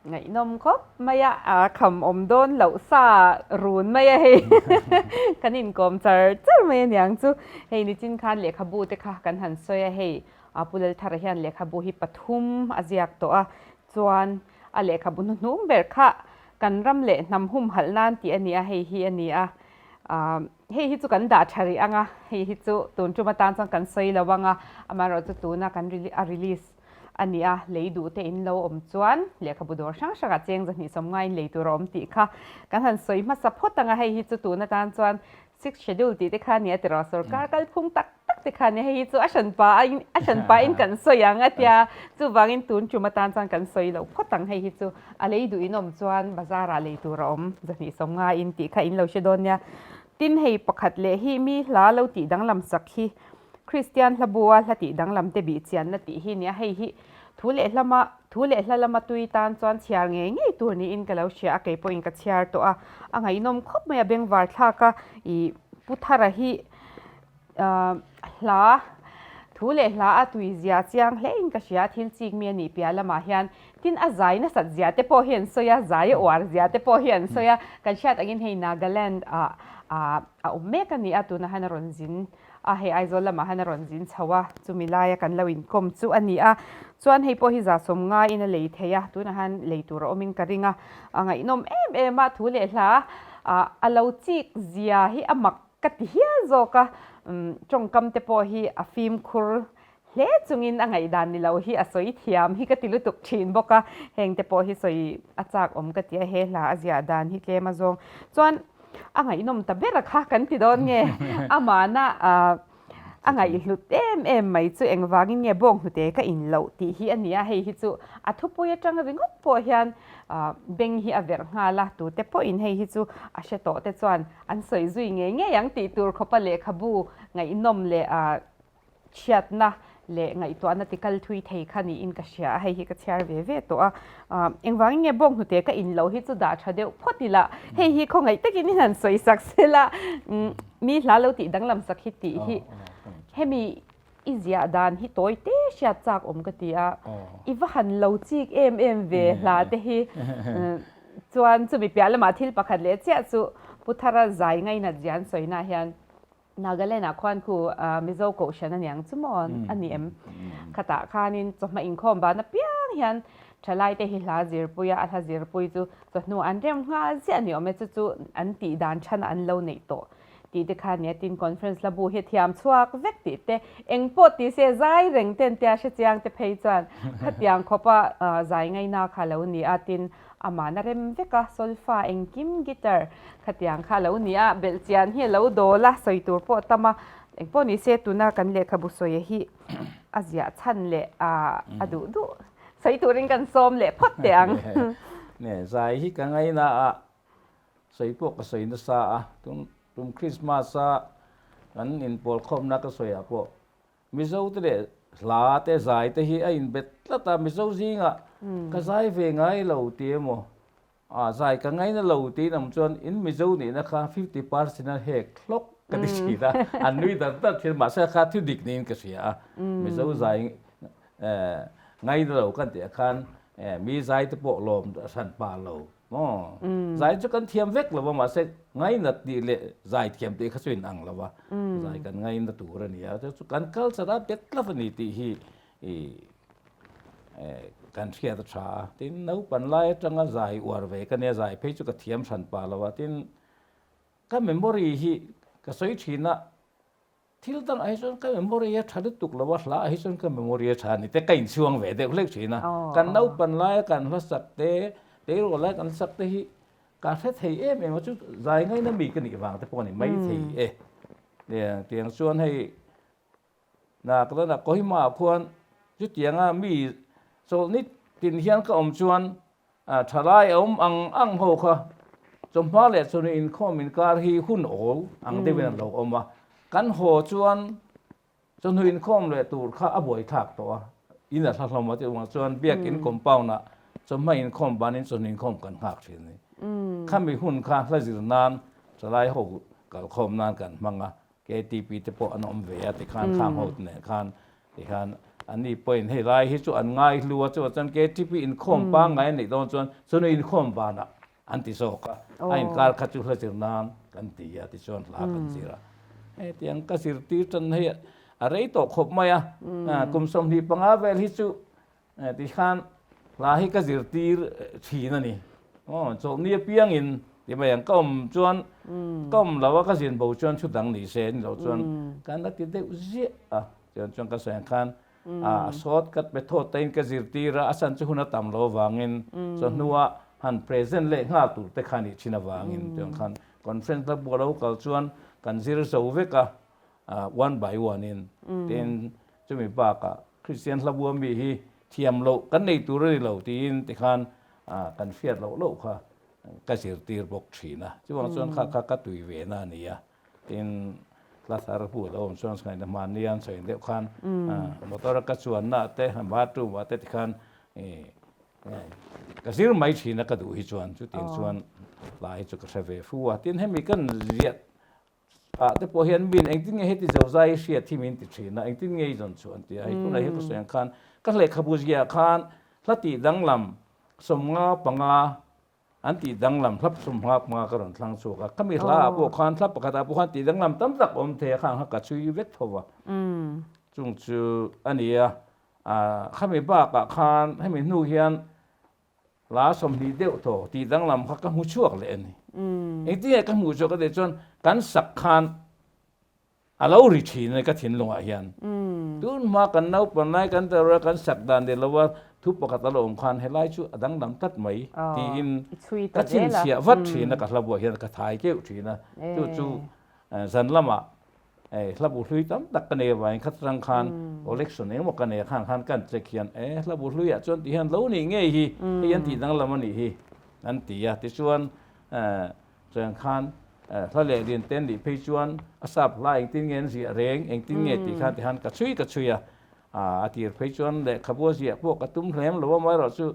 Ngaihnawm khawp mai a, a kham awm dawn loh sa run mai a hei. Kan inkawm char char mai a niang chu. Hei nichin khan lehkhabu te kha kan han sawi a, hei Pu Lalthara hian lehkhabu hi pathum a ziak tawh a, chuan a lehkhabu hnuhnung ber kha kan ram leh hnam humhalh nan tih a ni a, hei hi a ni a. Hei hi chu kan dah tha rih ang a, hei hi chu tun tum atan chuan kan sawi lo ang a, amaherawhchu tuna kan a release a ni a, lei duh te in lo awm chuan lehkhabu dawr hrang hrangah cheng zahnih sawmngaiin lei tur a awm tih kha kan han sawi hmasa phawt ang a, hei hi chu tun atan chuan Sixth Schedule tih te kha a ni a tiraw, sorkar kalphung tak tak te kha a ni a, hei hi chu a hranpa a a hranpa in kan sawi ang a tia, chuvangin tun tum atan chuan kan sawi lo phawt ang, hei hi chu a lei duh in awm chuan bazar ah lei tur a awm zahnih sawmngaiin tih kha in lo hre dawn nia. Tin hei pakhat leh hi mi hla lo tih danglam sak hi Kristian hla bua hla tih danglam te bih chianna tih hi nia, hei hi thu leh hlama thu leh hla lama tui tan chuan chhiar ngei ngei tur niin ka lo hria a, kei pawhin ka chhiar tawh a, a ngaihnawm khawp mai a bengvar thlak a, ih Pu Thara hi hla thu leh hla a tui zia chiang hle in ka hria a, thil chik mi a nih piah lamah hian tin a zai nasat zia te pawh hi an sawi a, zai a uar zia te pawh hi an sawi a, kan hriat angin hei Nagaland ah a awm mek a ni a, tunah hian a rawn zin a, hei Aizawl lamah hian a rawn zin chho a, chumi laia kan lo inkawm chu a ni a, chuan hei pawh hi za sawmngaiin a lei thei a, tunah hian lei tur a awmin ka ring a, a ngaihnawm em em a, thu leh hla ah a lo chik zia hi a mak ka ti hial zawk a, tawngkam te pawh hi a fimkhur hle chungin a ngaihdan ni lo hi a sawi thiam hi ka ti lutuk thin bawk a, heng te pawh hi sawi a chak awm ka ti a, he hla a ziah dan hi tlem a zawng chuan a ngaihnawm ta ber a kha kan ti dawn nge amahna a ngaihhlut em em mai chu engvangin nge bawnghnute ka in loh tih hi a ni a, hei hi chu a thupui atang ringawt pawh hian beng hi a verh nghal a, tute pawhin hei hi chu a hre tawh te chuan an sawi zui ngei ngei ang tih tur khawpa lehkhabu ngaihnawm leh chhiatna leh ngaihtuahna ti kal thui thei kha niin ka hria a, hei hi ka chhiar ve ve tawh a. Engvangin nge bawng hnute ka in loh hi chu dah tha deuh phawt ila, hei hi khawngaih takin in han sawi sak sela, mi hla lo tih danglam sak hi tih hi hemi i ziah dan hi tawi te hriat chak awm ka ti a, i va han lo chik em em ve hla te hi chuan chumi piah lamah thil pakhat leh chiah chu Pu Thara zai ngainat zia an sawina hian Nagaland ah khuan khu Mizo Kohhran a niang chu maw a ni em? Khatah khanin chawhma inkhawm ban apiang hian thalai te hi hla zirpui a, a hla zirpui chu chawhnu an rem nghal ziah a ni awm e, chu chu an tih dan than an lo neih tawh tih te kha nia tin conference hla bu hi thiam chhuak vek tih te eng pawh ti se zai reng ten tia hre chiang te phei chuan khatiang khawpa zai ngaina kha lo ni a tin Amahna rem vek a, solfa engkim guitar khatiang kha a lo ni a, belhchian hi a lo dawl a, sawi tur pawh a tam a, engpawh ni se tuna kan lehkhabu sawi hi a ziah chhan leh a duh duh sawi turin kan sawm leh phawt teh ang. Ne zai hi ka ngaina a, sawi pawh ka sawi nasa a, tum Christmas a kan inpawlkhawmna ka sawiah pawh Mizo te leh hla te zai te hi a inbet tlat a, Mizo zingah ka zai ve ngai lo ti emaw, ah zai ka ngaina lo tiin awm chuan in Mizo nihna kha 50% a hek hlawk ka ti thin a, an nui dar dar thin mahse kha thu dik niin ka hria a, Mizo zai ngaina lo kan tih ah khan mi zai te pawh lawm hran pa lo. Maw? Zai chu kan thiam vek lo va, mahse ngainat tih leh zai thiam tih kha chu in ang lo va, zai kan ngaina tur a ni a, chu kan culture a bet tlat a ni tih hi kan hriat a tha a, tin naupan lai atanga zai uar ve ka nia, zai phei chu ka thiam hran pah lo a, tin ka memory hi ka sawi thin a, Thil dang ah hi chuan ka memory a tha lutuk lo a, hla ah hi chuan ka memory a tha a ni te ka inchhuang ve deuh hlek thin a. Kan naupan laia kan hla sak te, tleirawl laia kan sak te hi ka hre thei em em a, chu zai ngaina mi ka nih vang te pawh a ni mai thei e. Tiang chuan hei Nagaland-ah Kohima-ah khuan chutianga mi chawlhni tin hian ka awm chuan Thalai a awm ang ang ho kha chawhma leh chawhnu inkhawm inkar hi hun awl ang deuhin an lo awm a, kan haw chuan chawhnu inkhawm leh tur kha a buaithlak tawh a, in a hla hlawm a tih avang chuan biakin compound ah chawhma inkhawm banin chawhnu inkhawm kan nghak thin a ni. Khami hun kha hla zir nan thalai ho kalkhawm nan kan hmang a, KTP te pawh an awm ve a tikhan khang ho te nen khan tikhan. Anni pawhin hei lai hi chu an ngai hlu a, chuvah chuan KTP inkhawm pangngai a neih dawn chuan chunu inkhawm vanah an ti zawk a, a inkar kha chu hla zir nan kan ti a tichuan hla kan zir a. Hetiang ka zirtir tan hei a rei tawh khawp mai a, kum 25 vel hi chu Tikhan hla hi ka zirtir thin a ni. Aw, chawlhni apiangin ti mai ang, ka awm chuan ka awm lo a, ka zin bo chuan thu dang ni se ni lo chuan kan la ti deuh ziah a. Chuan chuan ka sawi ang khan a short cut method te in ka zirtir a, a chhan chu hun a tam lo avangin chawhnua han present leh nghal tur te kha a nih thin avangin chuan khan conference la bual a lo kal chuan kan zir zo vek a, one by one in tin chumi bakah Kristian hlabua mi hi thiam loh kan nei tur a ni lo tiin tikhan kan hriat loh loh kha ka zirtir bawk thin a. Chuvang chuan kha kha ka tui ve na a ni a. Tin, hla thar hmuh lo awm chuan ngaihna hmanni an sawi deuh khan motor a ka chuanna te bathroom ah te tikhan ka zir mai thin a ka duh hi chuan chutiang chuan hla hi chu ka hre ve fu a. Tin, hemi kan ziah Ah te pawh hian min engtin nge heti zo zai i hriat hi min ti thin a, engtin nge i zawn chhuah an ti a. Hei tunah hian ka sawi ang khan ka lehkhabu ziah khan hla tih danglam 55 an tih danglam hla 55 ka rawn thlang chhuak a. Khami hla ah pawh khan hla pakhat ah pawh khan tih danglam tam tak awm thei a, khang kha ka chhui vek tho va. Chung chu a ni a, khami bakah khan hemi hnu hian Hla 20 deuh thaw tih danglam kha ka hmu chhuak leh a ni. Engtin nge ka hmuh chhuak ka tih chuan kan sak khan a lo ri thin a ni ka thinlungah hian. Tun hma kan naupang lai kan tel rual kan sak dan ni lova thu pakhat a lo awm khan helai chu a danglam tlat mai tiin ka chhinchhiah vat thin a ka hla buah hian ka thai keuh thin a. Chu chu zan lamah Hei hla bu hlui tam tak ka nei avangin kha tang khan collection engemaw ka nei a khan khan kan check hian e hla bu hluiah chuan tih hian lo nih ngei hi hei an tih danglam a nih hi an ti a tichuan chuan khan hla leh lian te an nih phei chuan a sap hla engtin nge an ziah reng engtin nge tih khan tikhan ka chhui ka chhui a a tir phei chuan lehkhabu a ziah pawh ka tum hlem lo a amaherawh chu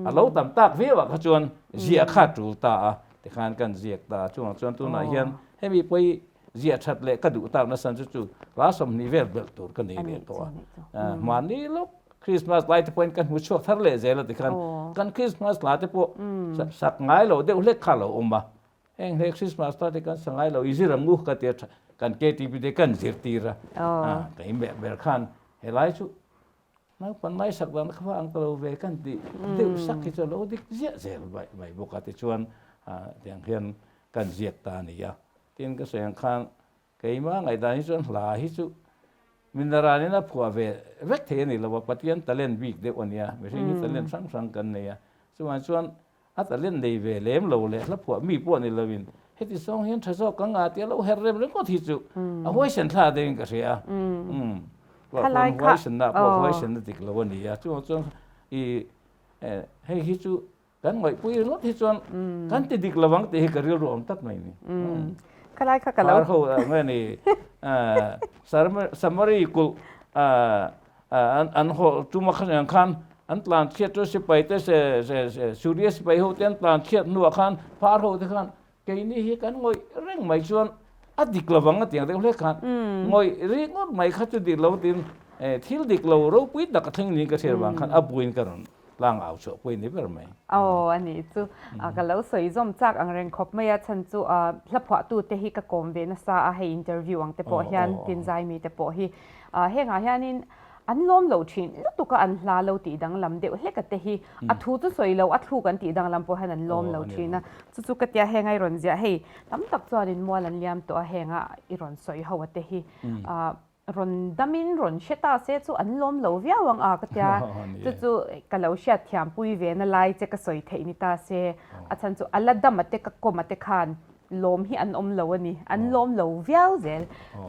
a lo tam tak viau ah kha chuan ziah kha a tul ta a tikhan kan ziak ta a chungah chuan tunah hian hemi pawi Ziah that leh ka duh tak nasa chu chu hla 20 vel belh tur ka nei leh tawh a. Mahni lawk Christmas lai te pawhin kan hmu chhuak thar leh zel a tikhan kan Christmas hla te pawh sak ngai lo deuh hlek kha a lo awm a. Heng hle Christmas hla te kan sa ngai lo i zir ang u ka tia kan KTP te kan zirtir a. Ka inmeh ber khan helai chu Naupang ngaisak dan kha va ang ta lo ve kan tih deuh sak hi chu a lo dik ziah zel mai bawk a tichuan tiang hian kan ziak ta a ni a. Tin ka sawi ang khan keimah ngaihdan hi chuan hla hi chu minaranin a phuah ve vek thei a ni lo a, Pathian talent bik deuh a nia, mihring hi talent hrang hrang kan nei a, chuvang chuan A talent nei ve lem lo leh hla phuah mi pawh ni loin heti zawng hian tha zawk ka ngah tih a lo her rem ringawt hi chu a huaisen thla deuhin ka hria a. Chuan huaisenna pawh huaisenna dik lo a ni a, chuvang chuan i hei hi chu kan ngawihpui ringawt hi chuan kan ti dik lovang tih hi ka rilru awm tak mai ni. Phar ho nge ni Samari kulh An haw tuma khan ang khan an tlan chhiat chu sipai te Suria sipai ho te an tlan chhiat hnuah khan phar ho te khan keini hi kan ngawih reng mai chuan a dik lovang a tiang deuh hlek khan ngawih ringawt mai kha chu dik lo tiin thil dik lo ropui tak a thleng niin ka hriat vang khan a buin ka rawn Tlang au chhuah pawh i ni ber mai. Aw a nih chu. Ka lo sawi zawm chak ang reng khawp mai a, chhan chu hla phuahtu te hi ka kawm ve nasa a, hei interview ang te pawh hian Tinzai mi te pawh hi hengah hianin an lawm lo thin lutuk a, an hla lo tih danglam deuh hlek a te hi a thu chu sawi lo a thluk an tih danglam pawh hian an lawm lo thin a, chu chu ka tia heng a i rawn ziah hei tam tak chuanin mual an liam tawh a henga i rawn sawi ho a te hi Rawn damin rawn hre ta se chu an lawm lo viau ang a ka tia, chu chu ka lo hriat thiam pui ve na lai che ka sawi theih ni ta se, a chhan chu a la dam a te ka kawm a te khan lawm hi an awm lo a ni, an lawm lo viau zel.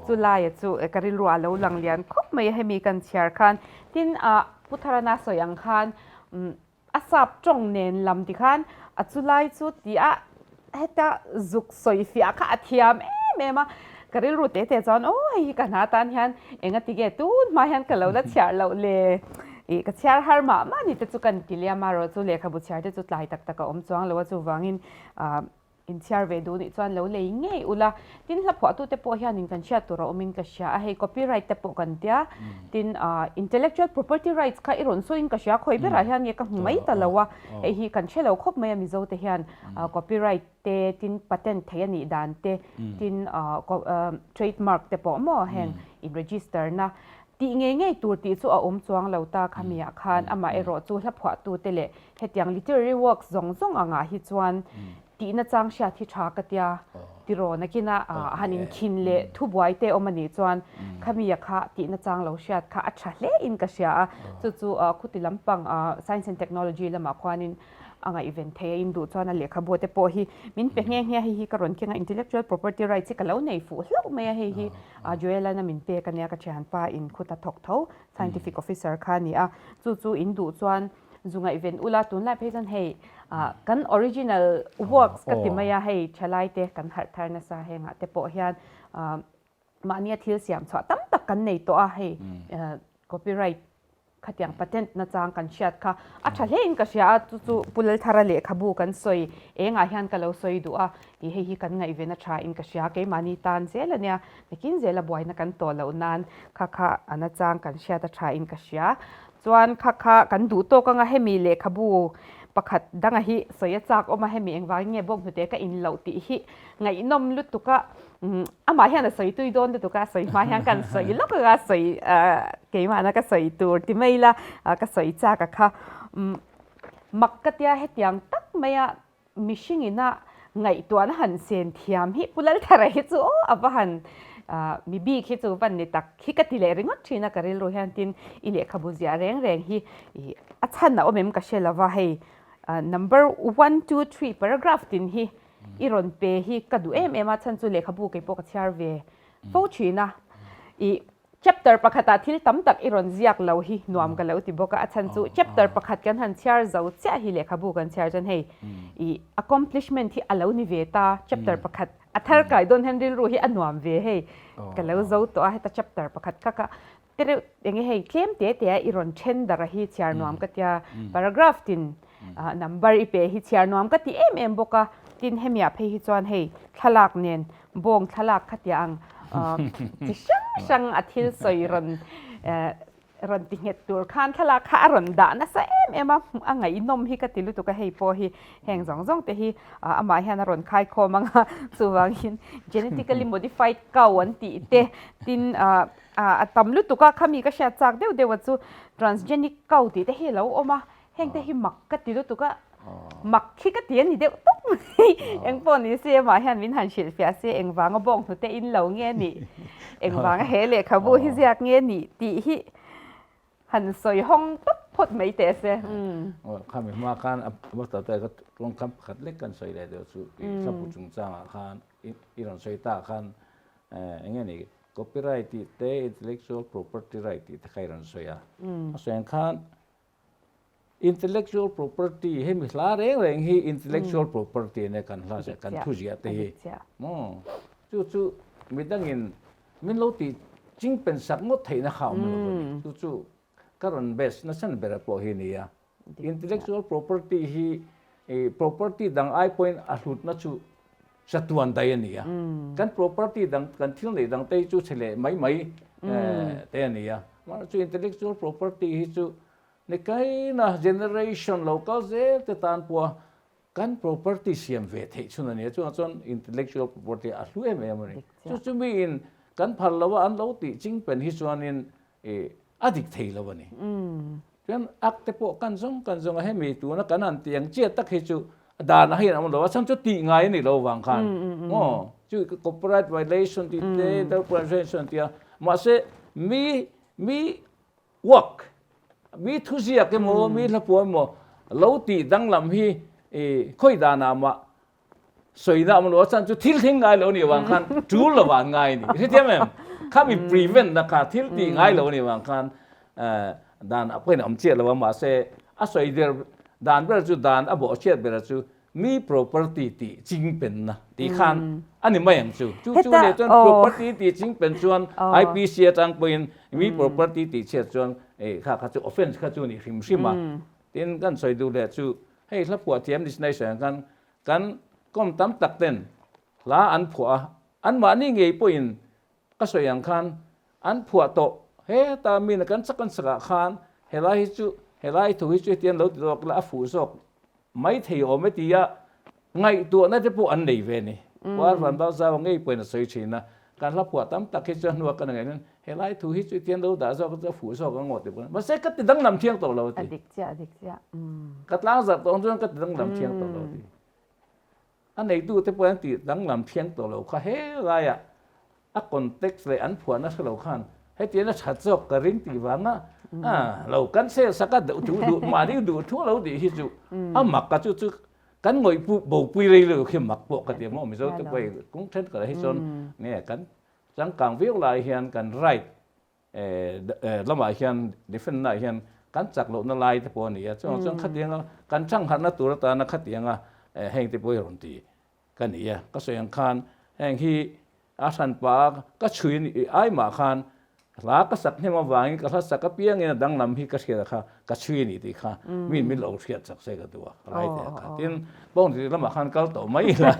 Chu laia chu ka rilru ah lo lang lian khawp mai a hemi kan chhiar khan. Tin ah Pu Tharana sawi ang khan A sap tawng nen lam ti khan a chu lai chu ti a heta zuk sawi fiah kha a thiam em em a, ka rilru teh teh chuan aw hei hi ka hna tan hian enga ti nge tun hma hian ka lo la chhiar loh le ih ka chhiar har mah mah ni te chu kan ti liam a rawh chu lehkhabu chhiar te chu tlai tak tak a awm chuang lo a chuvangin ah. Inchhiar ve duh nih chuan lo lei ngei ula. Tin, hla phuahtute pawh hianin kan hriat tur a awmin ka hria a, hei copyright te pawh kan tia. Tin, intellectual property rights kha i rawn sawiin ka hria, khawi berah hian nge ka hmu mai ta lo a, hei hi kan hre lo khawp mai a Mizo te hian copyright te, tin patent thei a nih dan te, tin trademark te pawh maw heng in register na tih ngei ngei tur tih chu a awm chuang lo ta khamiah khan amaherawh chu hla phuahtute leh Hetiang literary works zawng zawng angah hi chuan tihna chang hriat hi tha ka tia tiraw nakina han inkhin leh thubuai te awm a nih chuan khami a kha tihna chang lo hriat kha a tha hle in ka hria a, chu chu khuti lampang science and technology lamah khuanin a ngaihven thei a induh chuan a lehkhabu te pawh hi min pe nghe nghe a, hei hi ka rawn keng a intellectual property rights hi ka lo nei fuh hlauh mai a, hei hi Joel-an a min pek a nia ka thianpa in khuta thawk tho scientific officer kha a ni a, chu chu induh chuan Zu ngaihven ula tunlai phei chuan hei kan original works ka ti mai a, hei thalai te kan harh thar nasa hengah te pawh hian mahnia thil siam chhuah tam tak kan nei tawh a, hei copyright khatiang patent nachang kan hriat kha a tha hle in ka hria a, chu chu Pu Lalthara lehkhabu kan sawi engah hian ka lo sawi duh a, tih hei hi kan ngaihven a tha in ka hria, keimahni tan zel a nia, nakin zela buaina kan tawh loh nan kha kha a nachang kan hriat a tha in ka hria. Chuan kha kha kan duh tawk anga hemi lehkhabu pakhat danga hi sawi a chak awm a, hemi engvangin nge bawk hnute ka in loh tih hi ngaihnawm lutuk a, amah hian a sawi tui dawn lutuk a, a sawi hma hian kan sawi lawk anga sawi keimahna ka sawi tur ti mai ila ka sawi chak a kha mak ka tia hetiang tak maia Mihring ina ngaihtuahna han sen thiam hi Pu Lalthara hi chu aw a va han mi bik hi chu van ni tak hi ka ti leh ringawt thin a ka rilru hian tin i lehkhabu ziah reng reng hi a chhan a awm em ka hre lova hei number one two three paragraph tin hi i rawn pe hi ka duh em em a chhan chu lehkhabu kei pawh ka chhiar ve fo thin a i Chapter pakhatah thil tam tak i rawn ziak lo hi nuam ka lo ti bawk a, a chhan chu chapter pakhat kan han chhiar zo chiah hi lehkhabu kan chhiar chuan hei i accomplishment hi a lo ni ve ta, chapter pakhat a thar kai dawn hian rilru hi a nuam ve hei ka lo zo tawh a, heta chapter pakhat kha ka te reuh eng nge hei tlem te te a i rawn then darh a hi chhiar nuam ka tia, paragraph tin number i pe hi chhiar nuam ka ti em em bawk a, tin hemiah phei hi chuan hei thlalak nen Bawng thlalak kha tia ang chi hrang hrang a thil sawi rawn rawn ti nghet tur khan thlalak kha a rawn dah nasa em em a, a ngaihnawm hi ka ti lutuk a hei pawh hi heng zawng zawng te hi amah hian a rawn khaikhawm ang a chuvangin genetically modified cow an tih te tin a tam lutuk a khami ka hriat chak deuh deuh a chu transgenic cow tih te hi a lo awm a Heng te hi mak ka ti lutuk a, mak khi ka ti a ni deuh tawp mai. Engpawh ni se amah hian min han hrilhfiah se engvanga bawng hnute in lo nge nih, engvanga he lehkhabu hi ziak nge nih tih hi han sawi hawng tawp phawt mai teh se. Khami hma khan a hmasa ta ka tawngkam pakhat lek kan sawi leh deuh chu i thlapu chungchangah khan i rawn sawi ta khan eng nge ni copyright tih te intellectual property right tih te kha i rawn sawi a, a sawi ang khan Intellectual property hemi hla reng reng hi intellectual property ania kan hla ziah kan thu ziah te hi maw chu chu midangin min lo tih chingpen sak ngawt theihna kha a awm lo a ni chu chu ka rawn best nasa bera pawh hi a ni a intellectual property hi property dang ai pawhin a hlutna chu chatuan daih a ni a kan property dang kan thil neih dang te hi chu chhe leh mai mai te a ni a mahse chu intellectual property hi chu Ni kaina generation lo kal zel te tan pawha kan property siam ve theih chhun a ni a, chungah chuan intellectual property a hlu em em a ni. Chu chu miin kan phal lo a an lo tih ching pen hi chuanin ih a dik thei lo a ni. Chuan ak te pawh kan zawng kan zawng a hemi tuna kan han tih ang chiah tak hi chu dan ah hian a awm lo a, chhan chu tih ngai a nih loh vang khan maw chu copyright violation tih te interpret violation tih a mahse mi mi Work, mi thuziak emaw, mi hlapua emaw lo tih danglam hi khawi danah mah sawina awm lo a chhan chu thil thleng ngai lo a nih avang khan tul lo vang ngai a ni. Hrethiam em? Khami prevent na kha thil tih ngai lo a nih avang khan dan a pawhin a awm chiah lo a mahse a sawi der dan ber chu dan a bawhchhiat bera chu Mi property tih chingpenna tih khan a ni mai ang chu. Chu chu leh chuan property tih chingpen chuan IPC atang pawhin mi property tih chhiat chuan kha kha chu offence kha chu a ni hrim hrim a. Tin kan sawi duh leh chu hei hla phuah thiam ni sinai sawi ang khan kan. Kawm tam tak ten hla an phuah a, anmahni ngei pawhin ka sawi ang khan an phuah tawh. Heta mina kan chak an chakah khan helai hi chu helai thu hi chu hetiang lo ti zawk ila a fuh zawk mai thei awm e tia ngaihtuahna te pawh an nei ve a ni. Puar van bal zau ngei pawhin a sawi thin a, kan hla phuah tam tak hi chu a hnua kan ngaih hian helai thu hi chu hetiang lo dah zawk chu a fuh zawk ang aw ti pawh mahse ka ti danglam thiang tawh lo a ti. A dik chiah a dik chiah. Ka tlangzarh tawh ang chuan ka ti danglam thiang tawh lo a ti. A neitute pawh an tih danglam thiang tawh lo kha helaiah a context leh an phuahna hre lo khan hetiang a that zawk ka ring tih vanga lo cancel sak a duh thu duh mahni duh thu lo tih hi chu a mak a chu chu kan ngawih pu bopui rei lo khi mak pawh ka ti maw Mizo te pawh kawng thenkhat ah hi chuan nge kan changkang viau lai hian kan right lamah hian defend naah hian kan chak lohna lai te pawh a ni a, chuvang chuan khatianga kan changharhna tur atana khatianga heng te pawh hi rawn ti ka ni a, ka sawi ang khan heng hi a hranpa ka chhui ai mah khan hla ka sak hnem avangin ka hla sak apiangin a danglam hi ka hriat a kha ka chhui a ni tih kha mi min lo hriat chak se ka duh a, ka lai teh a kha tin bawng tih lamah khan kal tawh mai ila.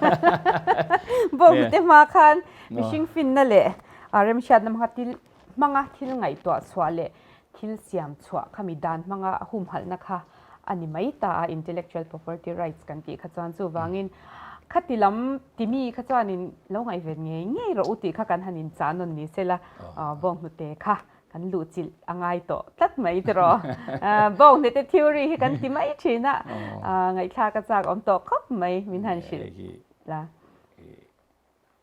Bawng te hma khan mihring finna leh A remhriatna hmanga thil hmanga thil ngaihtuah chhuah leh thil siam chhuah kha mi dan hmanga humhalhna kha a ni mai ta a, intellectual property rights kan tih kha chuan chuvangin khati lam timi kha chuanin lo ngaihven ngei ngei rawh u tih kha kan han inchah nawn ni sela bawnghnute kha kan luhchilh a ngai tawh tlat mai tiraw. Bawnghnute theory hi kan ti mai thin a, ngaihthlak a chak awm tawh khawp mai min han hrilh la.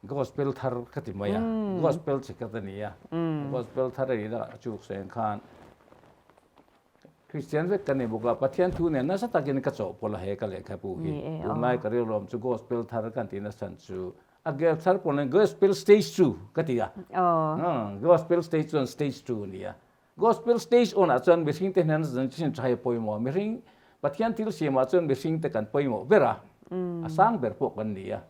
Gospel thar ka ti mai a, gospel chi ka ta ni a, gospel thar a nih na chuk seng khan Christian vek ka ni bawk a, Pathian thu nen nasa takin ka chawhpawlh a he ka lehkhabu hi. Tunlai ka rilruam chu gospel thar kan tih nasa chu a gel thar pawh nen gospel stage two ka ti a, gospel stage chuan stage two a ni a, Gospel stage on ah chuan mihring te hnen zan chin tha hi pawimawh a, mihring Pathian thil siam ah chuan mihring te kan pawimawh ber a, a sang ber pawh kan ni a.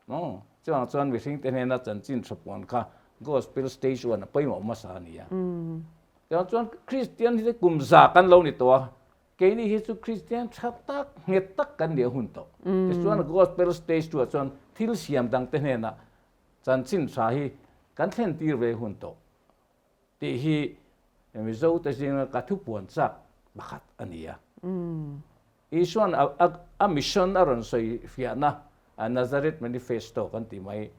Maw? Chuvang chuan mihring te hnena chanchin tha puan kha Gospel stage one a pawimawh hmasa a ni a. Chuvang chuan Kristian hi kum za kan lo ni tawh a, keini hi chu Kristian tha tak, nghet tak kan ni a hun tawh. Tichuan Gospel stage two ah chuan thil siam dang te hnena chanchin tha hi kan thlen tir ve hun tawh. Tih hi Mizote zinga ka thupuan chak pakhat a ni a. Isua'n a mission a rawn sawi fiahna Nazareth Manifesto kan tih mai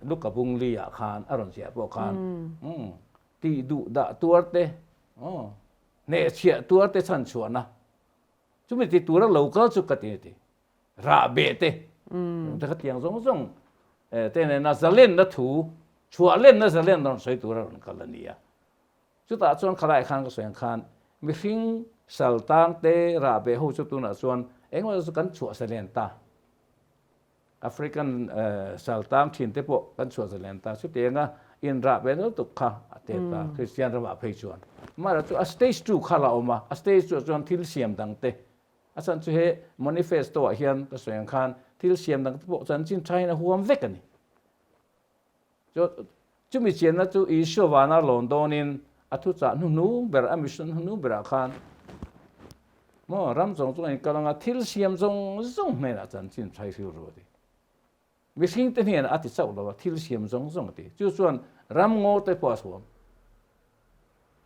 Luka bung li ah khan a rawn ziah pawh khan tih duh dah tuar te, hnehchhiah tuar te chhanchhuahna chumi ti tura lo kal chu ka ti a ti. Rah beh te, te kha tiang zawng zawng te nena zalenna thu, chhuah lenna zalen rawn sawi tura rawn kal a ni a. Chutah chuan khalai khan ka sawi ang khan mihring sal tang te rah beh ho chu tunah chuan engemaw chu kan chhuah zalen ta. African sal tang thin te pawh kan chhuah zalen ta. Chutianga inrah beh lutuk kha a tet ta Kristian ramah phei chuan. Amaherawhchu chu a stage two kha la awm a, a stage two ah chuan thil siam dang te A chhan chu he manifesto ah hian ka sawi ang khan thil siam dang te pawh chanchin tha hian a huam vek a ni. Chumi chianna chu Isua vana lawn dawnin a thuchah hnuhnung ber, a mission hnuhnung berah khan maw ram zawng zawng a inkal anga thil siam zawng zawng hnenah chanchin tha hi rilru a ti. Mihring te hnenah a ti chauh lo a, thil siam zawng zawng a ti. Chu chuan ramngaw te pawh a huam,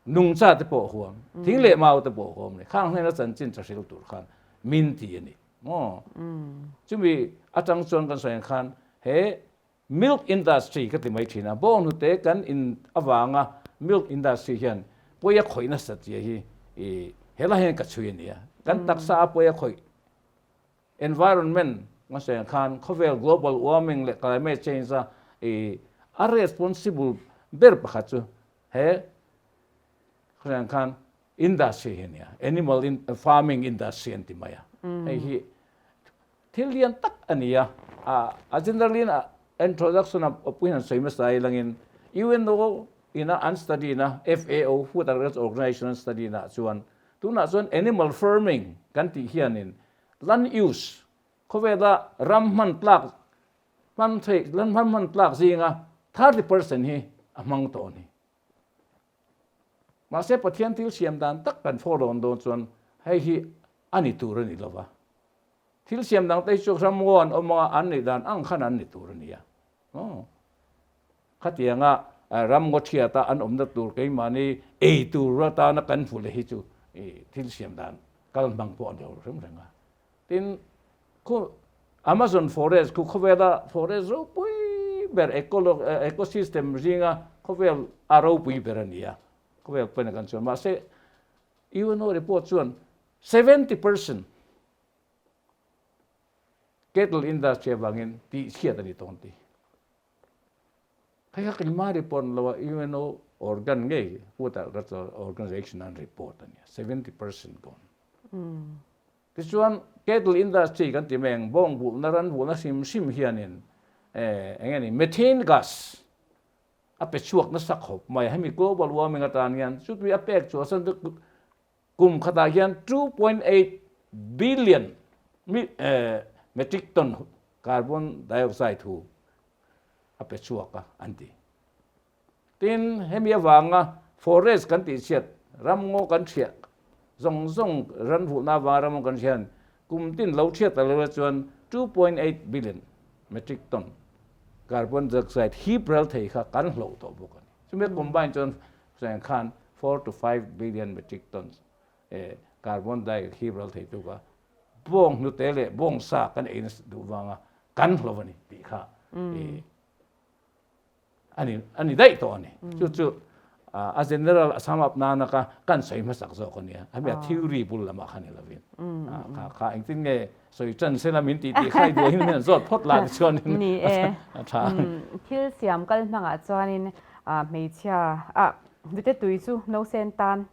nungcha te pawh a huam, thing leh mau te pawh a huam a ni. Khang hnena chanchin tha hril tur khan min ti a ni maw? Chumi atang chuan kan sawi ang khan he milk industry ka ti mai thin a, bawnghnute kan in avanga milk industry hian pawi a khawih nasat zia hi helai hian ka chhui a ni a. Kan taksa a pawi a khawih Environment nga sawi ang khan khawvel global warming leh climate change a i a responsible ber pakhat chu he sawi ang khan industry hi a nia, animal farming industry an ti mai a. Hei hi thil lian tak a ni a, a generally in a introduction a puiin an sawi hmasa ai langin UNO ina an study na FAO Food Agriculture Organization an study na chuan tunah chuan animal farming kan tih hianin Land use, Khawvela ram hman tlak hman theih ram hman tlak zinga 30% hi a hmang tawh a ni. Mahse Pathian thil siam dan tak kan follow dawn chuan hei hi a ni tur a ni lova. Thil siam dang te hi chu ramngaw an awm anga an nih dan ang khan an ni tur a nia. Aw. Khatianga ramngaw thiata an awmna tur keimahni ei tur atana kan hmu leh hi chu thil siam dan kal hmang pawh a ni lo reng reng a. Tin, khu Amazon forest khu khawvela forest ropui ber ecosystem zinga khawvel a ropui ber a ni a, khawvel pawhin a kan chuan. Mahse, UNO report chuan 70% Cattle industry avangin tih chhiat a ni tawng ti. Hei kha keimah report lo a UNO organ ngei Food Agriculture Organization an report a nia, 70% gone. Tichuan cattle industry kan ti mai ang bawng vulhna ran vulhna hrim hrim hianin eng nge ni methane gas a pe chhuak nasa khawp mai a, hemi global warming atan hian chutui a pek chhuah chuan Kum khatah hian 2.8 billion metric ton carbon dioxide hu a pe chhuak a an ti. Tin, hemi avanga forest kan tih chhiat, ramngaw kan thiah zawng zawng ranvulhna avanga ramngaw kan thiah hian kum tin lo thiat ta lo chuan 2.8 billion metric ton carbon dioxide hip ral thei kha kan hloh tawh bawk a ni. Chumi a combine chuan Chutiang khan 4 to 5 billion metric tons carbon dioxide ral thei tuk a, bawng hnute leh bawng sa kan ei nasa duh vanga kan hlo a ni tih kha a ni daih tawh a ni. Chu chu a general a sum up nana ka kan sawi hmasak zawk a nia, hemi a theory bul lamah kha ni lovin kha kha engtin nge sawi tan sela min tih tih kha i duahin min han zawt phawt la tichuanin a tha. Thil siam kal hmangah chuanin hmeichhia ah hnute tui chu nausen tan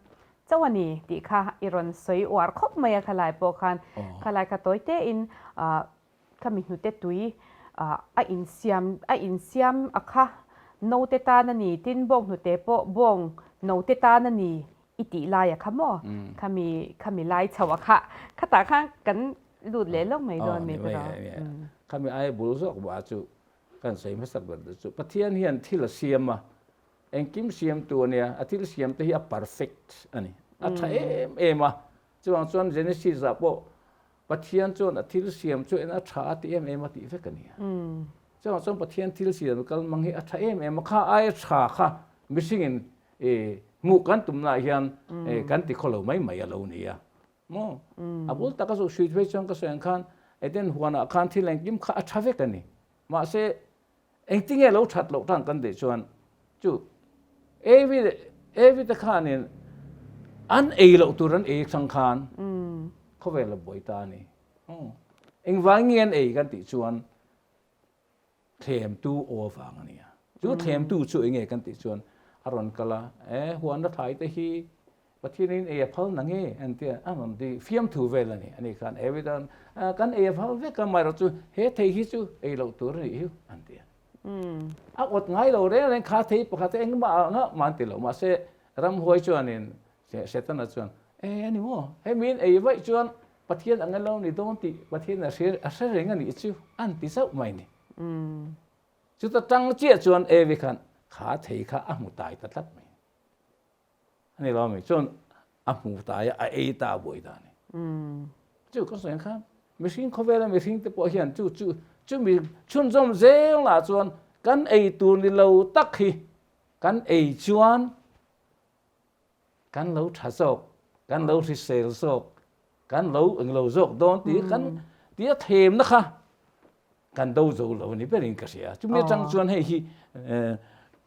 chauh a ni tih kha i rawn sawi uar khawp mai a khalai pawh khan khalai kha tawi tein Khami hnute tui a insiam a insiam a kha note tan a ni, tin bawng hnute pawh bawng note tan a ni i tih lai a kha maw? Khami khami lai chho a kha khatah khan kan lut leh lawk mai dawn mi tiraw? Khami aia bul zawk bawh a chu kan sawi hmasak ber te chu Pathian hian thil a siam a, engkim siamtu a nia, a thil siam te hi a perfect a ni, a tha em em a, chuvang chuan Genesis ah pawh Pathian chuan a thil siam chu en a tha a ti em em a tih vek a nia. Chuvang chuan Pathian thil siam kal mang hi a tha em em a, kha aia tha kha mihringin hmuh kan tumnaah hian kan ti khaw lo mai mai a lo nia. Maw? A bul taka zuh hruit phei chuan ka sawi ang khan Eden huanah khan thil engkim kha a tha vek a ni. Mahse Engtinge lo that loh tan kan tih chuan chu Evi leh Evi te khanin an ei loh tur an ei chang khan khawvel a buai ta a ni. Engvang nge an ei kan tih chuan thlemtu aw avang a ni a. Chu thlemtu chu enge kan tih chuan a rawn kal a, e huan a thlai te hi Pathianin ei a phal na nge an ti a, a rawn ti fiamthu vel a ni. Ani khan Evi tan kan ei a phal vek a, amaherawh chu he thei hi chu ei loh tur a nih hi an ti a. A awt ngai lo reng reng kha thei pakhat engmah ah ngah mah an ti lo. Mahse ramhuai chuanin Setana chuan e a ni maw, hemi in ei vaih chuan Pathian ang elo ni dawn tih Pathian a hre a hre reng a nih chu an ti zauh mai ni. Chuta tang chiah chuan Evi khan kha thei kha a hmu tai ta tlat mai. A ni lo mi chuan a hmu ta a, a ei ta a buai ta a ni. Chu ka sawi ang khan mihring khawvela mihring te pawh hian chu chu chumi chhunzawm zel lah chuan kan ei tur ni lo tak hi kan ei chuan kan lo tha zawk, kan lo hrisel zawk, kan lo englo zawk dawn tih kan tih a themna kha kan do zo lo a ni berin ka hria. Chumi atang chuan hei hi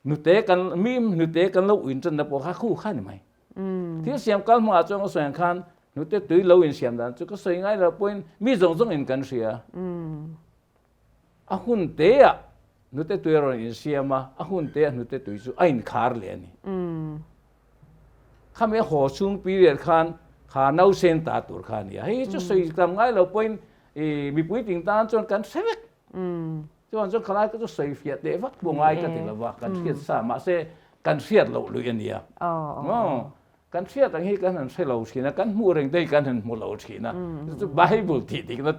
hnute kan mi hnute kan lo uin tanna pawh kha khu kha ni mai. Thil siam kal hmangah chuan ka sawi ang khan hnute tui lo insiam dan chu ka sawi ngai lo pawhin mi zawng zawng in kan hria. A hun teah hnute tui a rawn insiam a, a hun teah hnute tui chu a inkhar leh a ni. Khami a haw chhung period khan kha nausen ta tur kha a ni a. Hei hi chu sawi tam ngai lo pawhin i mipui ting tan chuan kan hre vek. Chuan chuan khalai ka chu sawi fiah teh vak pawh ngai ka ti lo va, kan hriat sa mahse kan hriat loh lui a nia. Kan hriat ang hi kan han hre lo thin a, kan hmuh reng te hi kan han hmu lo thin a. Chu chu Bible tih dikna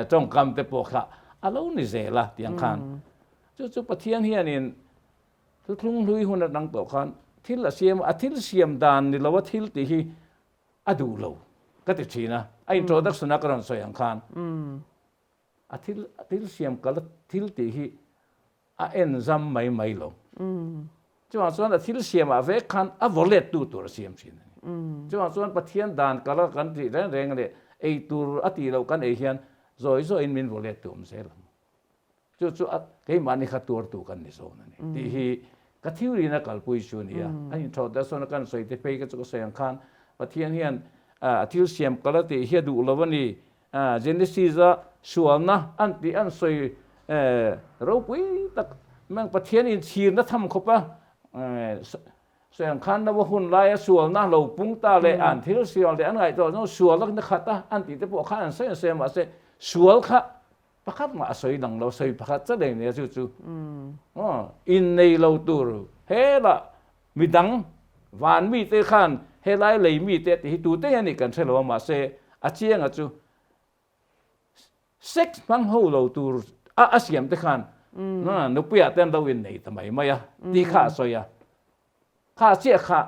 tawngkam te pawh kha a lo ni zel a tiang khan. Chu chu Pathian hianin Thuthlung hlui hun atang tawh khan thil a siam a, a thil siam dan ni lo a thil tih hi a duh lo. ka ti thin a, a introduction a ka rawn sawi ang khan a thil thil siam kal a thil tih hi a en zam mai mai lo. Chuvang chuan a thil siamah vek khan a vaw let tu tur a siam thin a ni. Chuvang chuan Pathian dan kal a kan tih reng reng leh ei tur a tih loh kan ei hian zawi zawiin min vaw let tu awm zel ang. Chu chu a keimahni kha tuartu kan ni zawn a ni tih hi ka theory-in a kalpui chu a ni a. A inthawh der sawn a kan sawi te phei ka chu ka sawi ang khan Pathian hian a thil siam kal a tih hi a duh lo a ni. Genesis-a sualna an tih an sawi ropui tak mang Pathian inchhirna tham khawp a sawi ang khan Noah hun laia sualna lo pung ta leh an thil siam leh an ngaihtuah zawng sual a khat a an tih te pawh khan an sawi an sawi a mahse sual kha Pakhat mah a sawi dang lo, sawi pakhat chiah leh nia chu chu. Innei lo tur helah midang van mite khan helai lei mite tih hi tute nge nih kan hre lo a mahse a chianga chu sex hmang ho lo tur a a siam te khan nupuiah te an lo innei ta mai mai a tih kha a sawi a. Kha chiah kha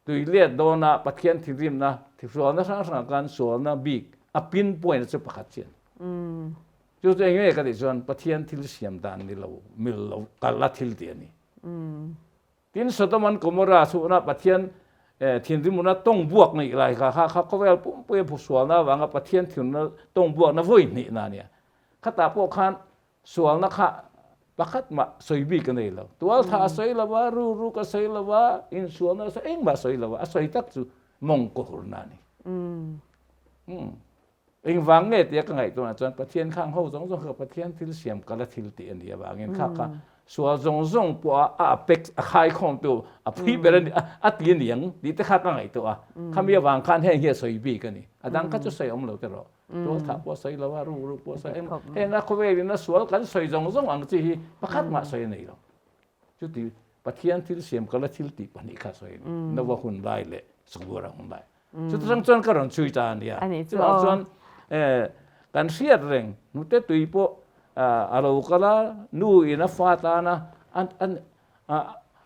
Tui let dawna Pathian thinrimna, thihrualna hrang hrangah khan sualna bik a pin point chu pakhat chian. Chu chu eng nge ka tih chuan Pathian thil siam dan ni lo, mil lo kal a thil tih a ni. Tin Sodom and Gomorrah chhuna Pathian thinrimuna tawng buak neih lai kha kha kha khawvel pumpuia sualna avanga Pathian thinrimna tawng buakna vawi hnihna a nia. Khatah pawh khan Sualna kha pakhat mah sawi bik a nei lo. Tualtha a sawi lo va, ruruk a sawi lo va, insualna a sawi, engmah a sawi lo va. A sawi tak chu mawngkaw hurna a ni. Engvang nge tia ka ngaihtuahna chuan Pathian khang ho zawng zawng kha Pathian thil siam kala thil tih a nih avangin kha kha sual zawng zawng pawh a a apex a khaikhawmtu a phui ber a ni a ti a ni ang tih te kha ka ngaihtuah a. Khami avang khan heng hi a sawi bik a ni. A dang kha chu sawi awm lo tiraw. Tual thah pawh a sawi lo a, ruk ruk pawh a sawi em. Heng a khawvelin a sual kan sawi zawng zawng ang chi hi pakhat mah sawi a nei lo. Chuti Pathian thil siam kala thil tih pahnih kha sawi a ni. Nova hun lai leh Sungura hun lai. Chuti chang chuan ka rawn chhui ta a nia. Chuvang chuan kan hriat reng hnute tui pawh a lo kal a, nu in a fa tana an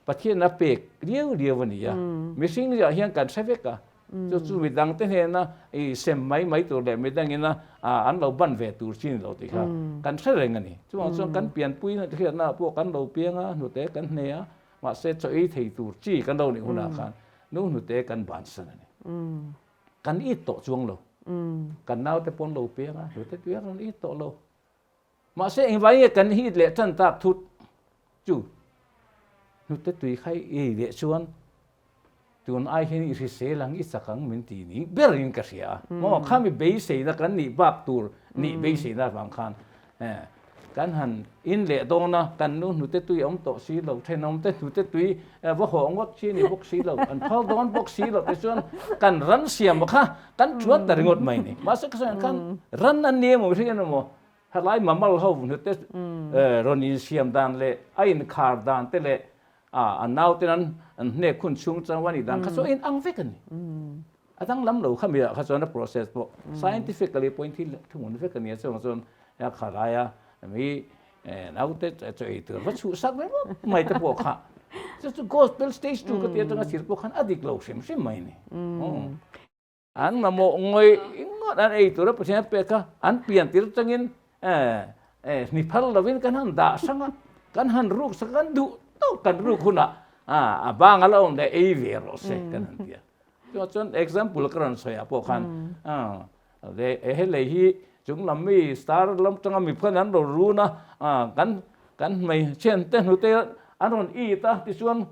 Pathian a pek riau riau a ni a. Mihring ziah hian kan hre vek a. Chu chu midangte hnena i sem mai mai tur leh midangina an lo ban ve tur chi ni lo tih kha kan hre reng a ni. Chuvang chuan kan pianpui hriatnaah pawh kan lo piang a, hnute kan hne a, mahse chaw ei thei tur chi kan lo nih hunah khan nu hnute kan bansan a ni. Kan it tawh chuang lo. Kan naute pawh an lo piang a, hnute tui a rawn it tawh lo. Mahse engvai nge kan hit leh tan tak thut chu hnute tui kha i ei leh chuan tun ai hian i hrisel ang i chak ang min ti ni ber in ka hria a. Maw khami beiseina kan nih bak tur nih beiseina avang khan kan han in leh dawn a, kan nu hnute tui a awm tawh si lo, thenawmte hnute tui va hawh ngawt chi ni bawk si lo, an phal dawn bawk si lo tichuan kan ran siam kha Kan chuan ta ringawt mai ni. Mahse ka sawi ang khan ran an ni emaw mihring an emaw helai mammal ho hnute rawn insiam dan leh a inkhar dan te leh a nauten an an hnek hun chhung chang a nih dan kha chu a inang vek a ni. A danglam lo kha miah kha chuan a process pawh scientifically pawhin thil thungun vek a ni a chuvang chuan khalaia mi Naute chaw ei tur va chhuhsak ve ngawt mai te pawh kha chu chu gospel stage tu ka ti atanga thil pawh khan a dik lo hrim hrim mai ni. An mamawh ngawih ngawt an ei tura Pathian a pek kha an pian tir atangin ni phal lovin kan han dah hrang a, kan han ruk sak a, kan duh tawk kan ruk hunah a bang a la awm leh ei ve rawh se kan han ti a. Chuvang chuan example ka rawn sawi ah pawh khan He lei hi chung lam mi star lam tanga mi phan an rawn run a, kan kan hmeichhian te hnute an rawn it a, tichuan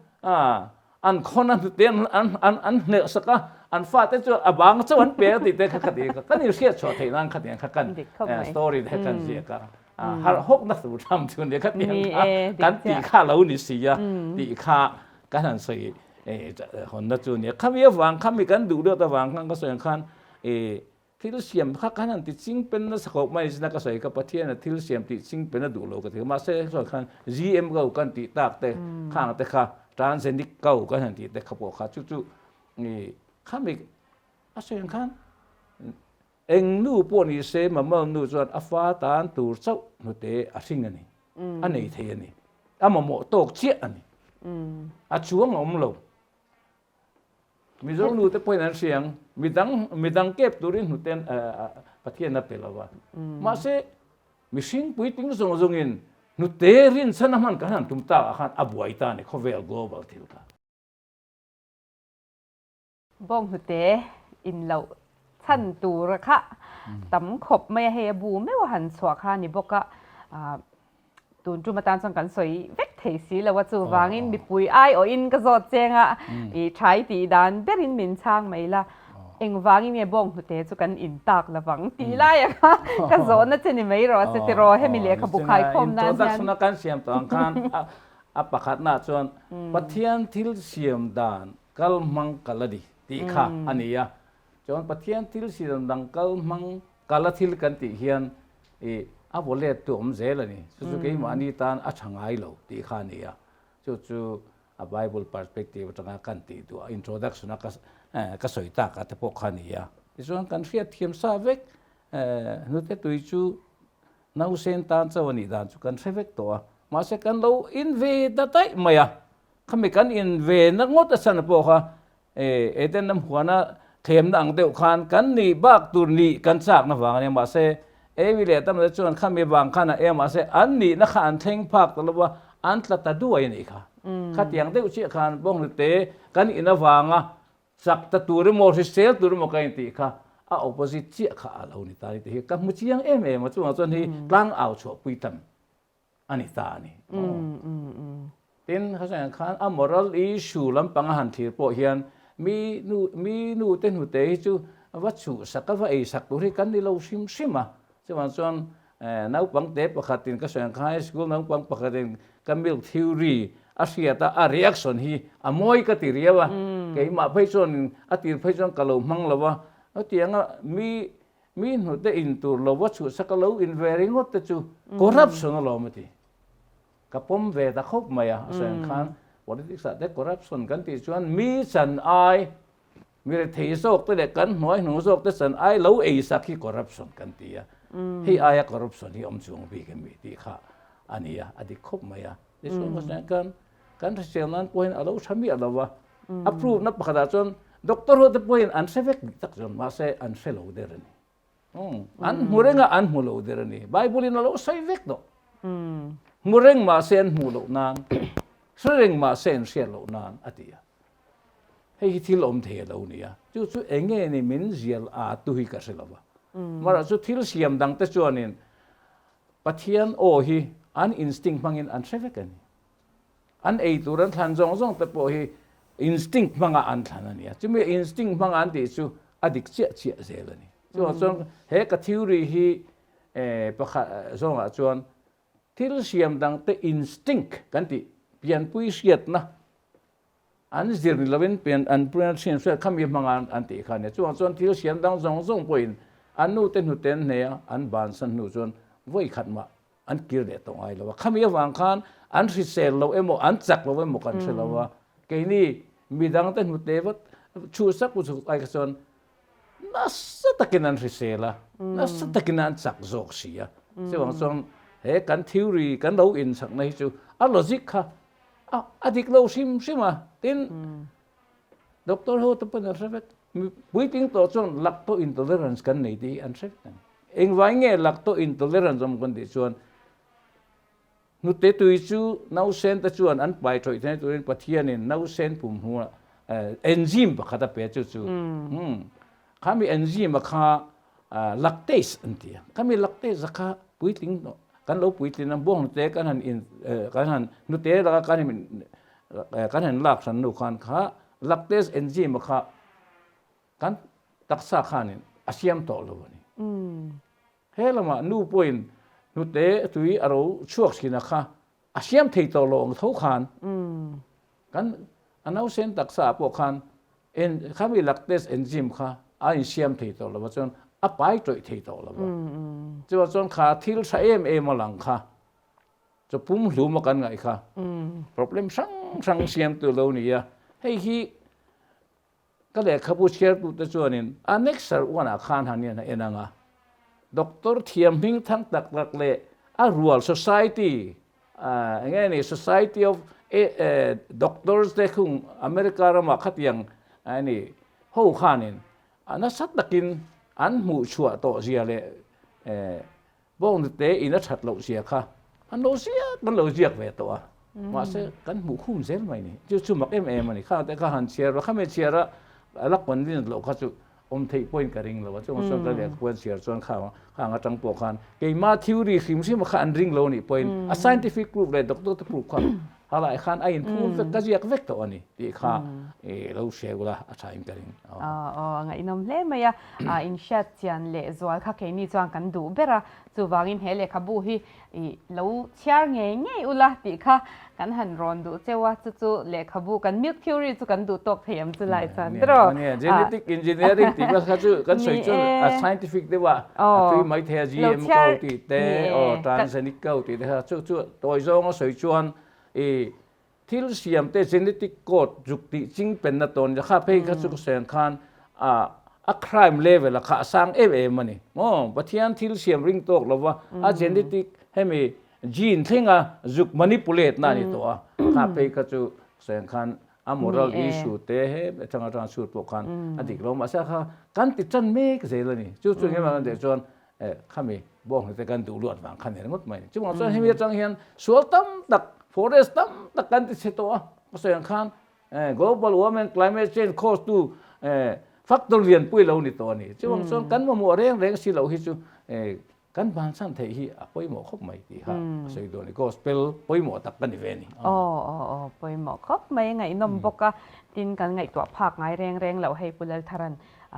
an khawn a hnute an an an hneh sak a, an fate chu a bang chauh an pe a tih te kha ka ti kha kan inhriat chhuah theih nan khatiang kha kan story te kan ziak a, harh hawk na tur tham chu nia khatiang kha kan tih kha lo ni si a tih kha kan han sawi hawnna chu nia. Khami avang khami kan duh deuh avang khan ka sawi ang khan I thil siam kha khan han ti ching pen nasa khawp mai zina ka sawi kha Pathian a thil siam tih ching pen a duh lo ka ti kha mahse sawi khan GM ko kan tih tak te khang te kha transgenic ko kan han tih te kha pawh kha chu chu i khami a sawi ang khan eng nu pawh ni se mammal nu chuan a fa tan tur chauh hnute a hring a ni a nei thei a ni a mamawh tawk chiah a ni a chuang a awm lo. Mizo nu te pawhin an hria ang, midang midang kep turin hnute Pathian a pe lo a. Mahse, mihring puitling zawng zawngin hnute rinchhan a hman kan han tum tak ah khan a buai ta a ni khawvel global thil kha. Bawng hnute in loh chhan tur kha tam khawp mai a, hei a bu meuh a han chhuah kha a ni bawk a, tun tum atan chuan kan sawi vek thei si lo a, chuvangin mipui aiawhin ka zawt cheng a, i thai tih dan berin min chhang mai la, engvangin nge bawng hnute chu kan in tak lovang tih laia kha ka zawhna che ni mai rawh se tiraw hemi lehkhabu khaikhawm nan hian. Introduction a kan siam tawh ang khan a pakhatnaah chuan Pathian thil siam dan kal hmang kal a ni tih kha a ni a. Chuan Pathian thil siam dang kal hmang kal a thil kan tih hian ih a vaw let tu awm zel a ni. Chu chu keimahni tan a tha ngai lo tih kha a ni a. Chu chu a Bible perspective atanga kan tih duh a introduction a ka sawi tak a te pawh kha a ni a. Tichuan kan hriat thiam sa vek hnute tui chu nausen tan chauh a nih dan chu kan hre vek tawh a. Mahse kan lo in ve ta daih mai a. Khami kan in ve na ngawt a chhan pawh kha Eden lam huana thlemna ang deuh khan kan nih bak tur nih kan chakna vang a nia mahse Evi leh Adama te chuan khami vang khan a em mahse an nihna kha an thleng phak ta lo va an tla ta duai a nih kha. Khatiang deuh chiah khan bawnghnute kan in avanga chak ta tur emaw hrisel tur emaw ka intih kha a opposite chiah kha a lo ni ta a ni tih hi ka hmu chiang em em a chungah chuan hi tlang au chhuahpui tam a ni ta a ni. Tin, khawsaiah khan a moral issue lampang a han thlir pawh hian mi nu mi nu te hnute hi chu va chhuhsak a va eisak tur hi kan ni lo hrim hrim a. Chuvang chuan naupang te pakhatin ka sawi ang khan high school naupang pakhatin ka milk theory a hriat a, a reaction hi a mawi ka ti riau a. Keimah phei chuan a tir phei chuan ka lo hmang lo a, hetianga mi Mi hnute in tur lo va chhuhsak a lo in ve ringawt te chu corruption alawm a ti. Ka pawm ve ta khawp mai a, a sawi ang khan politics ah te corruption kan tih chuan mi chan ai, mi rethei zawk te leh kan hnuai hnung zawk te chan ai lo ei sak hi corruption kan ti a. Hei aia corruption hi awm chuang bik em mi tih kha a ni a, a dik khawp mai a. Tichuan ka sawi ang khan kan hrisel nan pawhin a lo tha miah lo va, a proof na pakhatah chuan doctor ho te pawhin an hre vek dik tak chuan mahse an hre lo der a ni. An hmu reng a an hmu lo der a ni. Bible in a lo sawi vek tawh. Hmu reng mahse an hmuh loh nan, hre reng mahse an hriat loh nan a ti a. Hei hi thil awm thei a lo ni a, chu chu eng nge ni min zial a tu hi ka hre lo va. Mahrawh chu thil siam dang te chuanin Pathian aw hi an instinct hmangin an hre vek a ni. An ei tur an thlan zawng zawng te pawh hi instinct hmanga an thlan a ni a. Chumi instinct hmanga an tih chu a dik chiah chiah zel a ni. Chuvang chuan he ka theory hi pakhat zawngah chuan thil siam dangte instinct kan tih pianpui hriatna an zir ni lovin pian an hriat hriat khami hmanga an tih kha a ni. Chuvang chuan thil siam dang zawng zawng pawhin an nute hnute an hneh a, an bansan hnu chuan vawi khat mah an kir leh tawh ngai lo a, khami avang khan an hrisel lo emaw an chak lo emaw kan hre lo a, keini midang te hnute vat chhuhsak chhuk ai kha chuan nasa takin an hrisel a, nasa takin an chak zawk si a, chuvang chuan he kan theory kan lo inchakna hi chu a logic kha a dik lo hrim hrim a, tin Doctor ho te pawn an hre vek. Puitling tawh chuan lacto intolerance kan nei tih hi an hre vek a ni. Engvai nge lacto intolerance awm kan tih chuan hnute tui chu nausen te chuan an pai thawih theih turin Pathianin nausen pum hnuah enzyme pakhat a pe chu chu khami enzyme a kha lactase an ti a. Khami lactase a kha puitling kan lo puitlin a buang hnute kan han in kan han hnute laka kan in kan han lak hran nu khan kha lactase enzyme a kha kan taksa khanin a siam tawh lo a ni. He lamah nu pawhin hnute tui a ro chhuak thin a kha a siam thei tawh lo ang tho khan kan a nausen taksa ah pawh khan en khami lactase enzyme kha a insiam thei tawh lo a chuan a pai tawih thei tawh lo a chuvang chuan kha thil tha em em a lang kha chu pum hlum a kan ngaih kha problem hrang hrang siam tu lo ni a hei hi Ka lehkhabu chhiartute chuanin a next-er uanah khan han hian a en ang a, Doctor thiam hming thang tak tak leh a rual society, eng nge ni, Society of Doctors te khung America ramah khatiang a ni ho khanin a nasa takin an hmuh chhuah tawh zia leh Bawnghnute in a that loh zia kha an lo ziak an lo ziak ve tawh a, mahse kan hmuh khum zel mai ni. Chu chu mak em em a ni. Khang te kha han chhiar a, khami chhiar a a la convince loh kha chu awm theih pawhin ka ring lo a. Chuvang chuan ka lehkhabu an chhiar chuan khang khang atang pawh khan keimah theory hrim hrim kha an ring lo a nih pawhin a scientific proof leh doctor te proof kha halai khan a inphum vek ka ziak vek tawh a ni tih kha i lo hre ula a tha in ka ring. Aw ngaihnawm hle mai a, inhriat chian leh zual kha keini chuan kan duh ber a, chuvangin he lehkhabu hi i lo chhiar ngei ngei ula tih kha kan han rawn duh cheu a, chu chu lehkhabu kan milk theory chu kan duh tawk thei ang chu lai chuan tiraw. Nia, genetic engineering tih vel kha chu kan sawi chuan a scientific deuh a, a tui mai thei a, GM ko tih te, aw transgenic ko tih te kha chu chu tawi zawnga sawi chuan i Thil siam te genetic code zuk tih ching penna tawn kha phei kha chu ka sawi ang khan a crime level a kha a sang em em a ni. Maw Pathian thil siam ring tawk lova a genetic hemi gene thlenga zuk manipulate na a ni tawh a, kha phei kha chu sawi ang khan a moral issue te he atang atanga chhut pawh khan a dik lo mahse kha kan ti tan mek zel a ni. Chu chu engemaw kan tih chuan Khami bawnghnute kan duh luat vang kha ni ringawt mai. Chuvang chuan hemi atang hian sual tam tak, forest tam tak kan ti chhe tawh a. Ka sawi ang khan global warming, climate change cause tu factor lianpui lo ni tawh a ni. Chuvang chuan kan mamawh reng reng si loh hi chu kan bansan theih hi a pawimawh khawp mai tih kha ka sawi duh a ni. Gospel pawimawh tak ka ni ve a ni. Aw aw aw pawimawh khawp mai ngaihnawm bawk a. Tin kan ngaihtuah phak ngai reng reng loh hei Pu Laltharan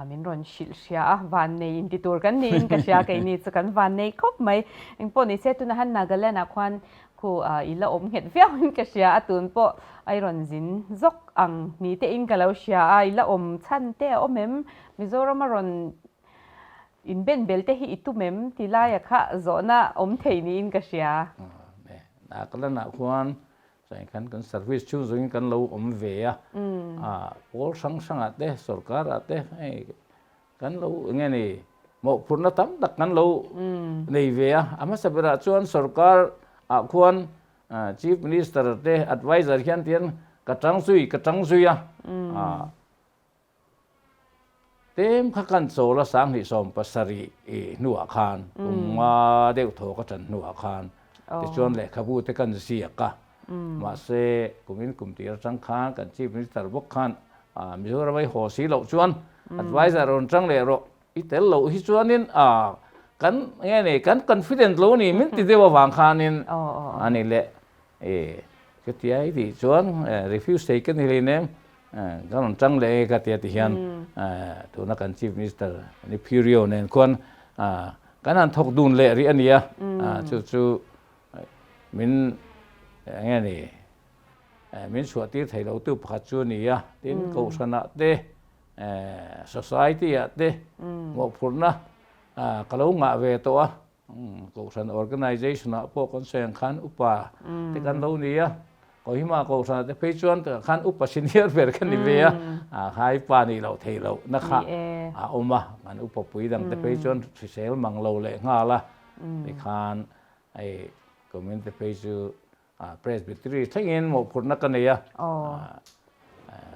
min rawn hrilh hria a, vannei inti tur kan niin ka hria keini chu kan vannei khawp mai. Engpawh ni se tunah han Nagaland ah khuan khu i la awm nghet viau in ka hria a, tun pawh a i rawn zin zawk ang ni te in ka lo hria a, i la awm chhan te a awm em? Mizoram a rawn inben bel te hi i tum em? Ti laia kha zawhna awm thei niin ka hria. Nagaland ah khuan Chuan khan kan service chhung zawngin kan lo awm ve a, pawl hrang hrangah te, sorkarah te hei kan lo eng nge ni mawhphurhna tam tak kan lo nei ve a. A hmasa berah chuan sorkar ah khuan Chief Minister te advisor hian tihian ka tang zui ka tang zui a. Tlem kha kan chawl a 2017 i hnuah khan kum nga deuh thaw ka ṭan hnuah khan tichuan lehkhabu te kan ziak a, mahse kumin kum tir aṭang khan kan Chief Minister bawk khan Mizoram a i haw si loh chuan advisor rawn ṭang leh rawh i tel loh hi chuanin kan nge ni kan confident lo a ni min ti deuh avang khanin a ni leh I chutia i tih chuan refuse thei ka ni hlei nem, ka rawn tang leh e ka tia ti hian tuna kan Chief Minister ni Phirio nen khuan kan han thawk dun leh rih a ni a, chu chu min eng nge ni min chhuah tir thei lo tu pakhat chu a ni a, tin kohhranah te society ah te mawhphurhna ka lo ngah ve tawh a. Kohhran organization ah pawh kan sawi ang khan upa te kan lo ni a, Kohima kohhran ah te phei chuan tah khan upa senior ber ka ni ve a, khai pa nih loh theih loh na kha a awm a, kan upa pui dang te phei chuan hrisel mang lo leh nghal a, tikhan hei kumin te phei chu Presbytery thlengin mawhphurhna ka nei a,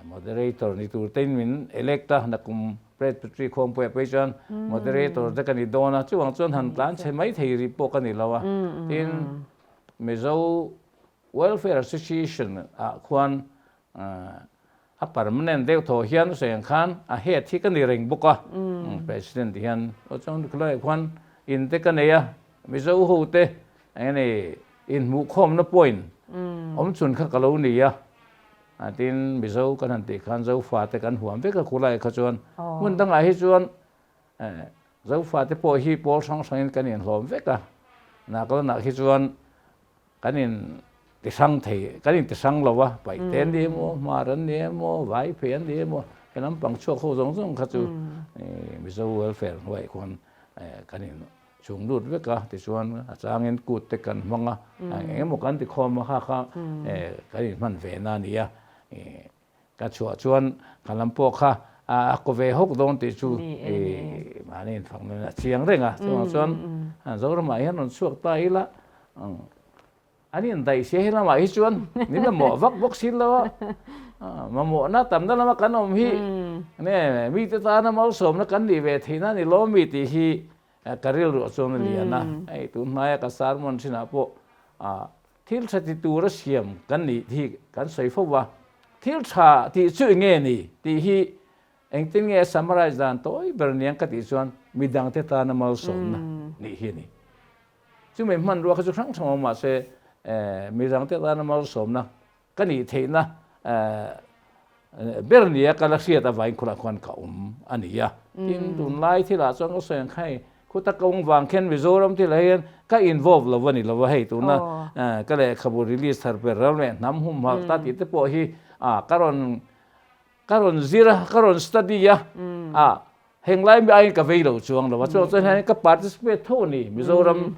Moderator ni tur tein min elect a, nakum Presbytery khawmpuiah phei chuan Moderator te ka ni dawn a, chuvang chuan han tlan chhe mai thei rih pawh ka ni lo a. Tin, Mizo Welfare Association ah khuan A permanent deuh thaw hian sawi ang khan a head hi ka ni reng bawk a, President hian aw chuan khulaiah khuan in te ka nei a, Mizo ho te eng nge inhmuhkhawmna point awm chhun kha ka lo ni a, tin Mizo kan han tih khan Zofa te kan huam vek a khulaiah kha chuan hmun dangah hi chuan Zofa te pawh hi pawl hrang hrangin kan inhlawm vek a, Nagaland ah hi chuan Kan in ti hrang thei, kan in ti hrang lo a, Paihte an ni emaw, Hmar an ni emaw, Vaiphei an ni emaw, he lampang chhuak ho zawng zawng kha chu Mizo welfare hnuaiah khuan kan in chhung lut vek a, tichuan a changin kut te kan hmang a, eng emaw kan ti khawm a kha kha kan in hman ve na a ni a. Ka chhuah chuan ka lam pawh kha a kaw ve hawk dawn tih chu mahni infak nun a chiang reng a. Chuvang chuan Zoramah hian rawn chhuak ta ila an indaih sia he lamah hi chuan min mamawh vak bawk si lo a, mamawhna tamna lama kan awm hi. Nge mite tana malsawmna kan nih ve theihna a ni lawm mi tih hi ka rilruah chuan a lian a. Hei tun hnaia ka sermon thinah pawh thil tha ti tura siam kan nih hi kan sawi fo va, thil tha tih chu eng nge ni tih hi engtin nge summarize dan tawi ber niang ka tih chuan midangte tana malsawmna nih hi a ni. Chumi hmanrua kha chu hrang hrang awm mahse midangte tana malsawmna Ka nih theihna ber nia ka la hriat avangin khawlaiah khuan ka awm a ni a. Tin, tunlai thilah chuan ka sawi ang kha hei khuta ka awm vang khian Mizoram thilah hian ka involve lo a ni lo a, hei tuna ka lehkhabu release thar ber ram leh hnam humhak ta tih te pawh hi ka rawn ka rawn zir a, ka rawn study a, a heng lai mi aiin ka vei lo chuang lo a, chuang chuan hian ka participate tho a ni, Mizoram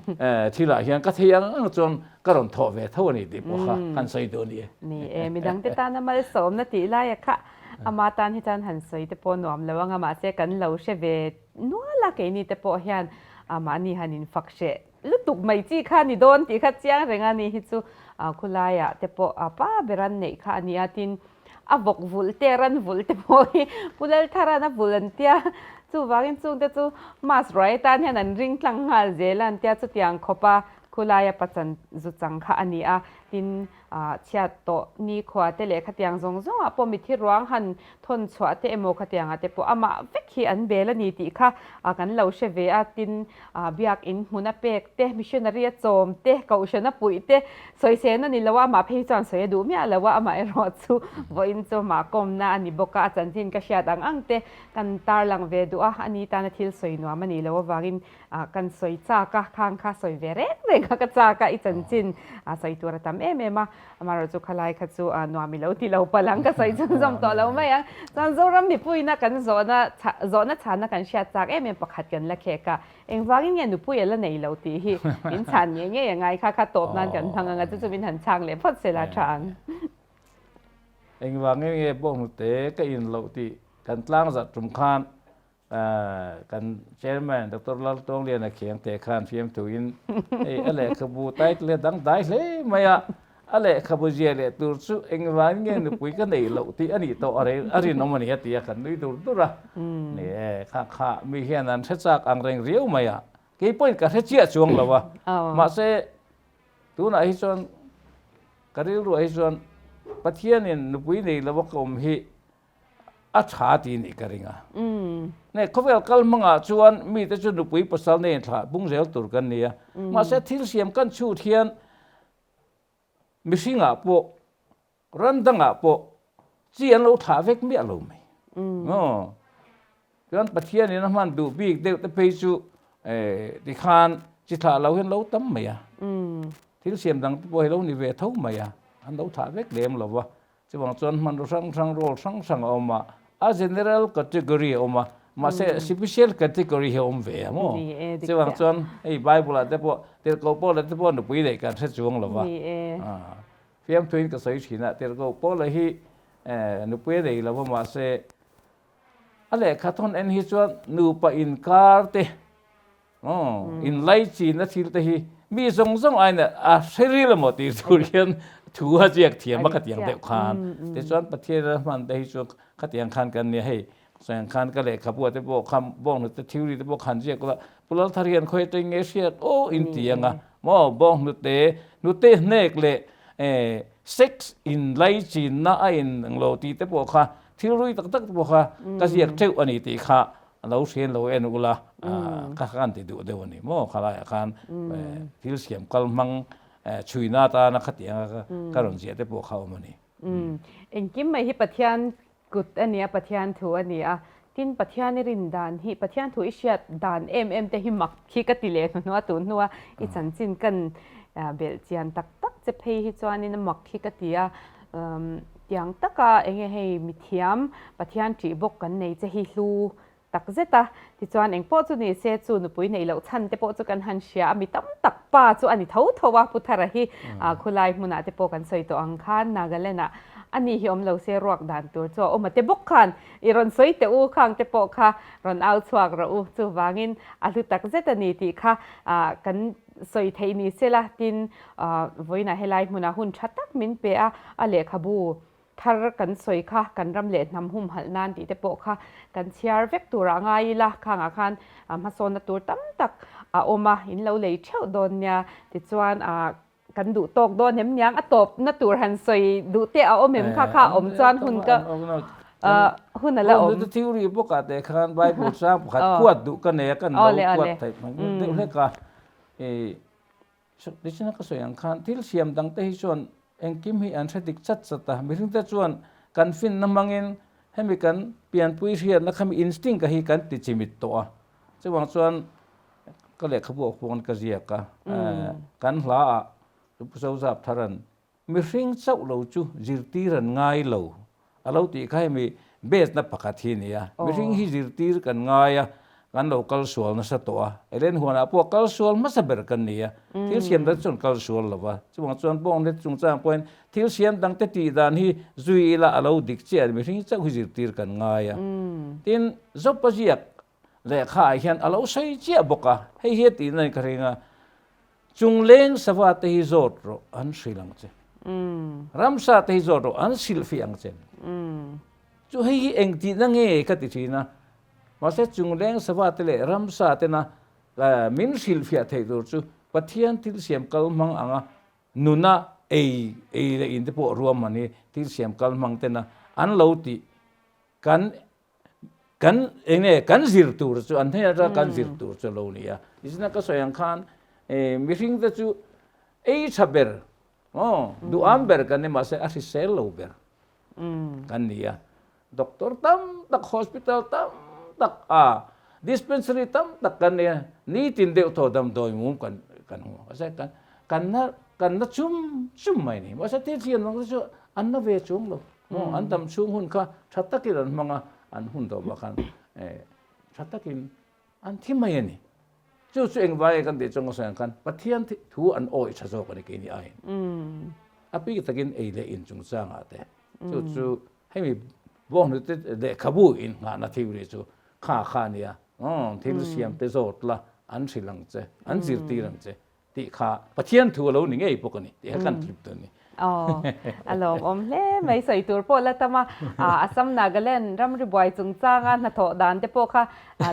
thilah hian ka thei ang ang chuan ka rawn thawh ve tho a ni tih pawh kha kan sawi duh a ni e. Ni e, midangte tana malsawmna tih laia kha ama tan hi chuan han sawi te pawh nuam lo anga mahse kan lo hre ve nual a keini te pawh hian mahni han infak hreh lutuk mai chi kha a ni dawn tih kha chiang reng a ni hi chu khulaiah te pawh pa ber an neih kha a ni a tin A vawk vulh te, ran vulh te pawh hi Pu Lalthara'n a vulh an tia, chuvangin chungte chu mass ruai atan hian an ring tlang nghal zel a an tia, chutiang khawpa khulaia pachan zu chang kha a ni a, tin chhiat tawh nikhua te leh khatiang zawng zawngah pawh mithi ruang han thawn chhuah te emaw khatiangah te pawh amah vek hi an bel a ni tih kha kan lo hre ve a, tin biakin hmun a pek te, missionary a chawm te, kohhran a puih te, Sawisên a ni lo a, amah phei chuan sawi a duh miah lo a, amah erawh chu vawiin chu amah kawmna a ni bawk a, a chanchin ka hriat ang ang te kan tarlang ve duh a, ani tana thil sawi nuam a nih loh avangin kan sawi chak a, khang kha sawi ve reng reng kha ka chak a, i chanchin sawi tur a tam em em a, amaherawh chu khalai kha chu nuam i lo ti lo palh ang, ka sawi chhunzawm tawh lo mai ang. Chuan Zoram mipuiina kan zawhna zawhna chhanna kan hriat chak em em pakhat kan la khek a, Engvangin nge nupui a la nei lo tih hi min chhan ngei ngei a ngai kha kha tawp nan kan hmang ang a, chu chu min han chhang leh phawt se la tha ang. Engvangin nge pawh hnute ka in loh tih kan tlang zat tum khan kan Chairman Doctor Laltawngliana Khiangte khan fiamthuin hei a lehkhabu title hi a dangdai hle mai a, A lehkhabu zia leh tur chu engvangin nge nupui ka neih loh tih a nih tawh a rinawm a ni a ti a, kan nui dur dur a. Ni e, kha kha mi hian an hre chak ang reng riau mai a, kei pawhin ka hre chiah chuang lo a, mahse tunah hi chuan ka rilruah hi chuan Pathianin nupui nei lo a ka awm hi a tha tih nih ka ring a. Nge khawvel kal hmangah chuan mite chu nupui pasal nei thlah bung zel tur kan ni a, mahse thil siam kan chhut hian Mihringah pawh, ram dangah pawh chi an lo thlah vek miah lo mai. Aw. Chuan Pathianin a hman duh bik deuh te phei chu tikhan chi thlah lo hian lo tam mai a. Thil siam dang te pawh hi lo ni ve tho mai a, an lo thlah vek lem lo va. Chuvang chuan hmanraw hrang hrang, role hrang hrang a awm a, a general category a awm a, mahse special category hi a awm ve a maw? Chuvang chuan hei Bible ah te pawh Tirhkoh Paula te pawh nupui neih kan hre chuang lo va, fiamthuin ka sawi thin a, Tirhkoh Paula hi nupui a nei lo va mahse a lehkha thawn en hi chuan nupa inkar te Aw, inlaichinna thil te hi mi zawng zawng aiin a hre ril emaw tih tur hian thu a ziak thiam a khatiang deuh khan. Tichuan Pathian a hman te hi chu khatiang khan kan nia hei sawiang khan ka lehkhabu ah te pawh kha bawnghnute theory te pawh khan ziak ula Pu Lalthar hian khawi atangin nge hriat aw in ti ang a maw bawnghnute hnute hnek leh sex inlaichinna a in ang lo tih te pawh kha thil rui tak tak te pawh kha ka ziak teuh a ni tih kha A lo hrian lo en ula, ka khan ti duh deuh a ni maw? Khalaiah khan thil siam kal hmang chhuina atana khatianga ka rawn ziah te pawh kha awm a ni. Engkim mai hi Pathian kut a ni a, Pathian thu a ni a. Tin, Pathian i rin dan hi, Pathian thu i hriat dan em em te hi mak hi ka ti leh hnuhnawh a, tun hnua i chanchin kan belh chian tak tak che phei hi chuanin a mak hi ka ti a. Tiang taka enge hei mithiam Pathian ṭih bawk kan nei che hi hlu tak zet a, tichuan engpawh chu ni se chu nupui neih loh chhan te pawh chu kan han hria a, mi tam tak pa chu a ni tho tho a, Pu Thara hi khulai hmunah te pawh kan sawi tawh ang khan Nagaland ah a ni hi awm lo se ruak dan tur chu a awm a te bawk khan i rawn sawi teh u khang te pawh kha rawn au chhuak rawh u, chuvangin a hlu tak zet a ni tih kha kan sawi theih ni se la, tin vawiinah helai hmunah hun tha tak min pe a, a lehkhabu. thar kan sawi kha kan ram leh hnam humhalh nan tih te pawh kha kan chhiar vek turah ngai ila khangah khan hmasawnna tur tam tak a awm a, in lo lei theuh dawn nia. Tichuan kan duh tawk dawn em niang a tawpna tur han sawi duh te a awm em kha kha a awm chuan hun ka hun a la awm. Chu theory bawkah te khan Bible chang pakhat kuat duh ka nei a kan lo kuat theih mai deuh hlek a. Tichina ka sawi ang khan thil siam dang te hi chuan engkim hi an hre dik chat chat a, mihring te chuan kan finna hmangin hemi kan pianpui hriatna khami instinct a hi kan ti chimit tawh a, chuvang chuan ka lehkhabu ah khuan ka ziak a, kan hla ah Pu Zozap Tharan Mihring chauh lo chu zirtir an ngai lo a lo tih kha hemi base na pakhat hi a ni a. Mihring hi zirtir kan ngai a, kan lo kal sual nasa tawh a. Elen huanah pawh kal sual hmasa ber kan ni a, thil siam dang chuan kal sual lo va. Chuvang chuan bawngnet chungchang pawhin thil siam dangte tih dan hi zui ila a lo dik chiah a ni, mihring chauh hi zirtir kan ngai a. Tin, Zopa ziak lehkha ah hian a lo sawi chiah bawk a, hei hi a tihna in ka ring a, Chungleng sava te hi zawt rawh an hrilh ang che. Ramsa te hi zawt rawh an hrilhfiah ang che. Chu hei hi eng tihna nge ka ti thin a, mahse chungleng sava te leh ramsa tena min hrilhfiah theih tur chu Pathian thil siam kal hmang anga nuna ei ei leh in te pawh ruahman hi thil siam kal hmang tena an lo tih kan Kan eng nge kan zir tur chu an hnen atanga kan zir tur chu lo ni a. Tichuan ka sawi ang khan mihring te chu ei tha ber aw duham ber kan ni mahse a hrisel lo ber kan ni a. Doctor tam tak hospital tam tak a dispensary tam tak kan nei a nitin deuh thaw damdawi mum kan kan hmu a mahse kan kan na kan na chum chum mai a ni mahse thil thiam ang te chu an na ve chuang lo. Maw an dam chhung hun kha tha takin an hmang a, an hun tawh khan tha takin an thi mai a ni. Chu chu engvai nge kan tih chuan ka sawi ang khan Pathian thu an awih tha zawk a ni keini aiin. A bik takin ei leh in chungchangah te chu chu hemi bawnghnute lehkhabu inngahna theory chu kha kha a nia. Thil siam te zawt la an hrilh ang che, an zirtir ang che. Tih kha Pathian thu a lo ni ngei bawk a ni tih kha kan tlip dawn a ni. Aw, a lawmawm hle mai. Sawi tur pawh la tam a, Assam Nagaland ramri buai chungchanga hnathawh dan te pawh kha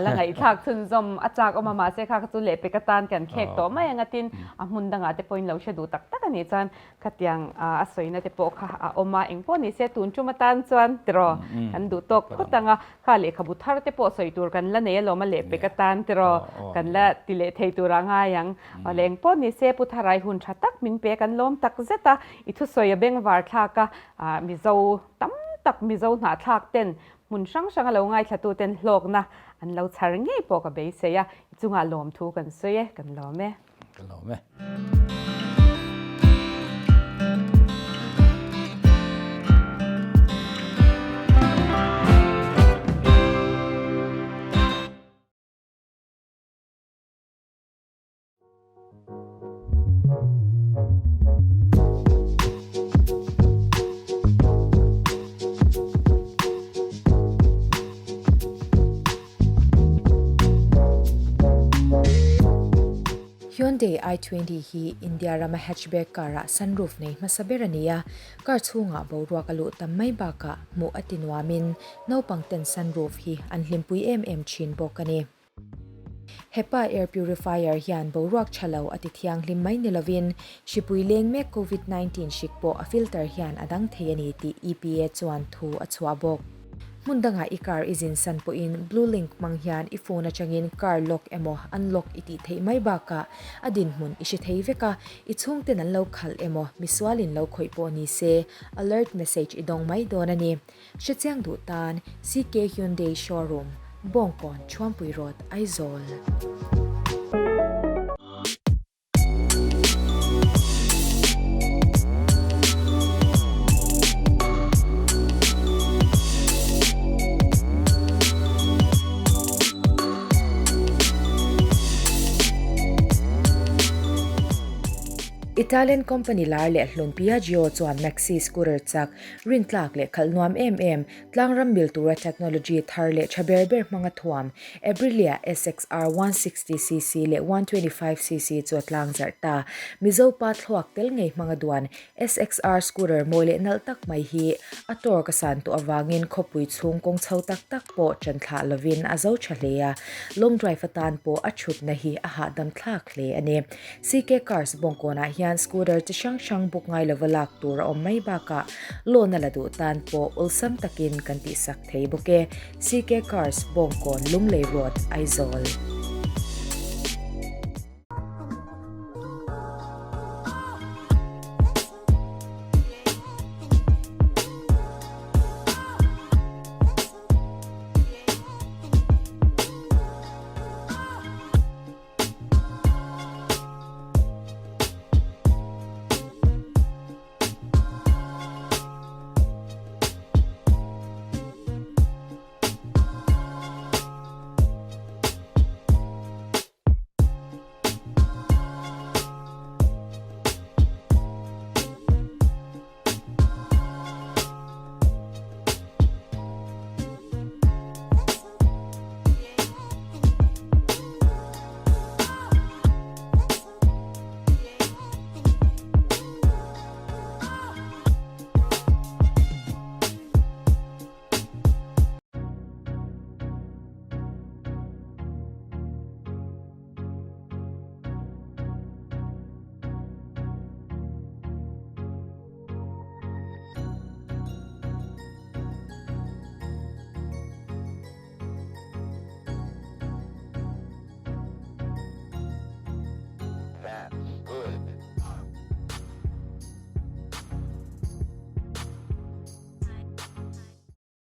la ngaihthlak chhunzawm a chak awm a, mahse kha kha chu lehpek atan kan khek tawh mai ang a, tin a hmun dangah te pawhin lo hre duh tak tak a nih chuan Khatiang a sawina te pawh kha a awm a, engpawh ni se tun tum atan chuan tiraw kan duh tawk phawt ang a, kha lehkhabu thar te pawh sawi tur kan la nei alawm a lehpek atan tiraw kan la ti leh thei tur a ngai ang. Awle engpawh ni se Pu Tharai hun tha tak min pe kan lawm tak zet a, i thusawi a bengvar thlak a, Mizo tam tak Mizo hnahthlak ten hmun hrang hrang a lo ngaithlatu ten hlawkna an lo chhar ngei pawh ka beisei a, i chungah lawmthu kan sawi e, kan lawm e. Ka lawm e. Hyundai i20 hi India rama hatchback car-ah sunroof nei hmasa ber a ni a, car chhungah boruak a luh tam mai bakah hmuh a ti nuamin naupang ten sunroof hi an hlimpui em em thin bawk a ni. Hepa air purifier hian boruak tha lo a ti thianghlim mai ni lovin hripui leng mek Covid 19 hrik pawh a filter hian a dang thei a ni tih EPA chuan thu a chhuah bawk. Hmun dangah i car i zin san pawhin blue link hmang hian i phone atangin car lock emaw unlock i tih theih mai bakah a dinhmun i hre thei vek a, i chhungten an lo khalh emaw misualin lo khawih pawh ni se alert message i dawng mai dawn a ni. Hrechiang duh tan CK Hyundai Showroom, Bawngkawn, Thuampui Road, Aizawl. Italian company lar leh hlun Piaggio chuan Maxi scooter chak, rintlak leh khalh nuam em em, tlangram mil tura technology thar leh tha ber ber hmanga thuam Aprilia SXR 160cc leh 125cc chu a tlang zarh ta. Mizo pa thluak tel ngei hmanga duan SXR scooter mawi leh nalh tak mai hi a torque a san tawh avangin khawpui chhung kawng chho tak tak pawh ṭan thlah lovin a zo ṭha hle a, long drive atan pawh a ṭhutna hi a hahdam thlak hle a ni. CK Cars bawngkawnah hian scooter chi hrang hrang buk ngai lova lak tur a awm mai bakah loan a la duh tan pawh awlsam takin kan tihsak thei bawk e. CK Cars, Bawngkawn, Lunglei Road, Aizawl.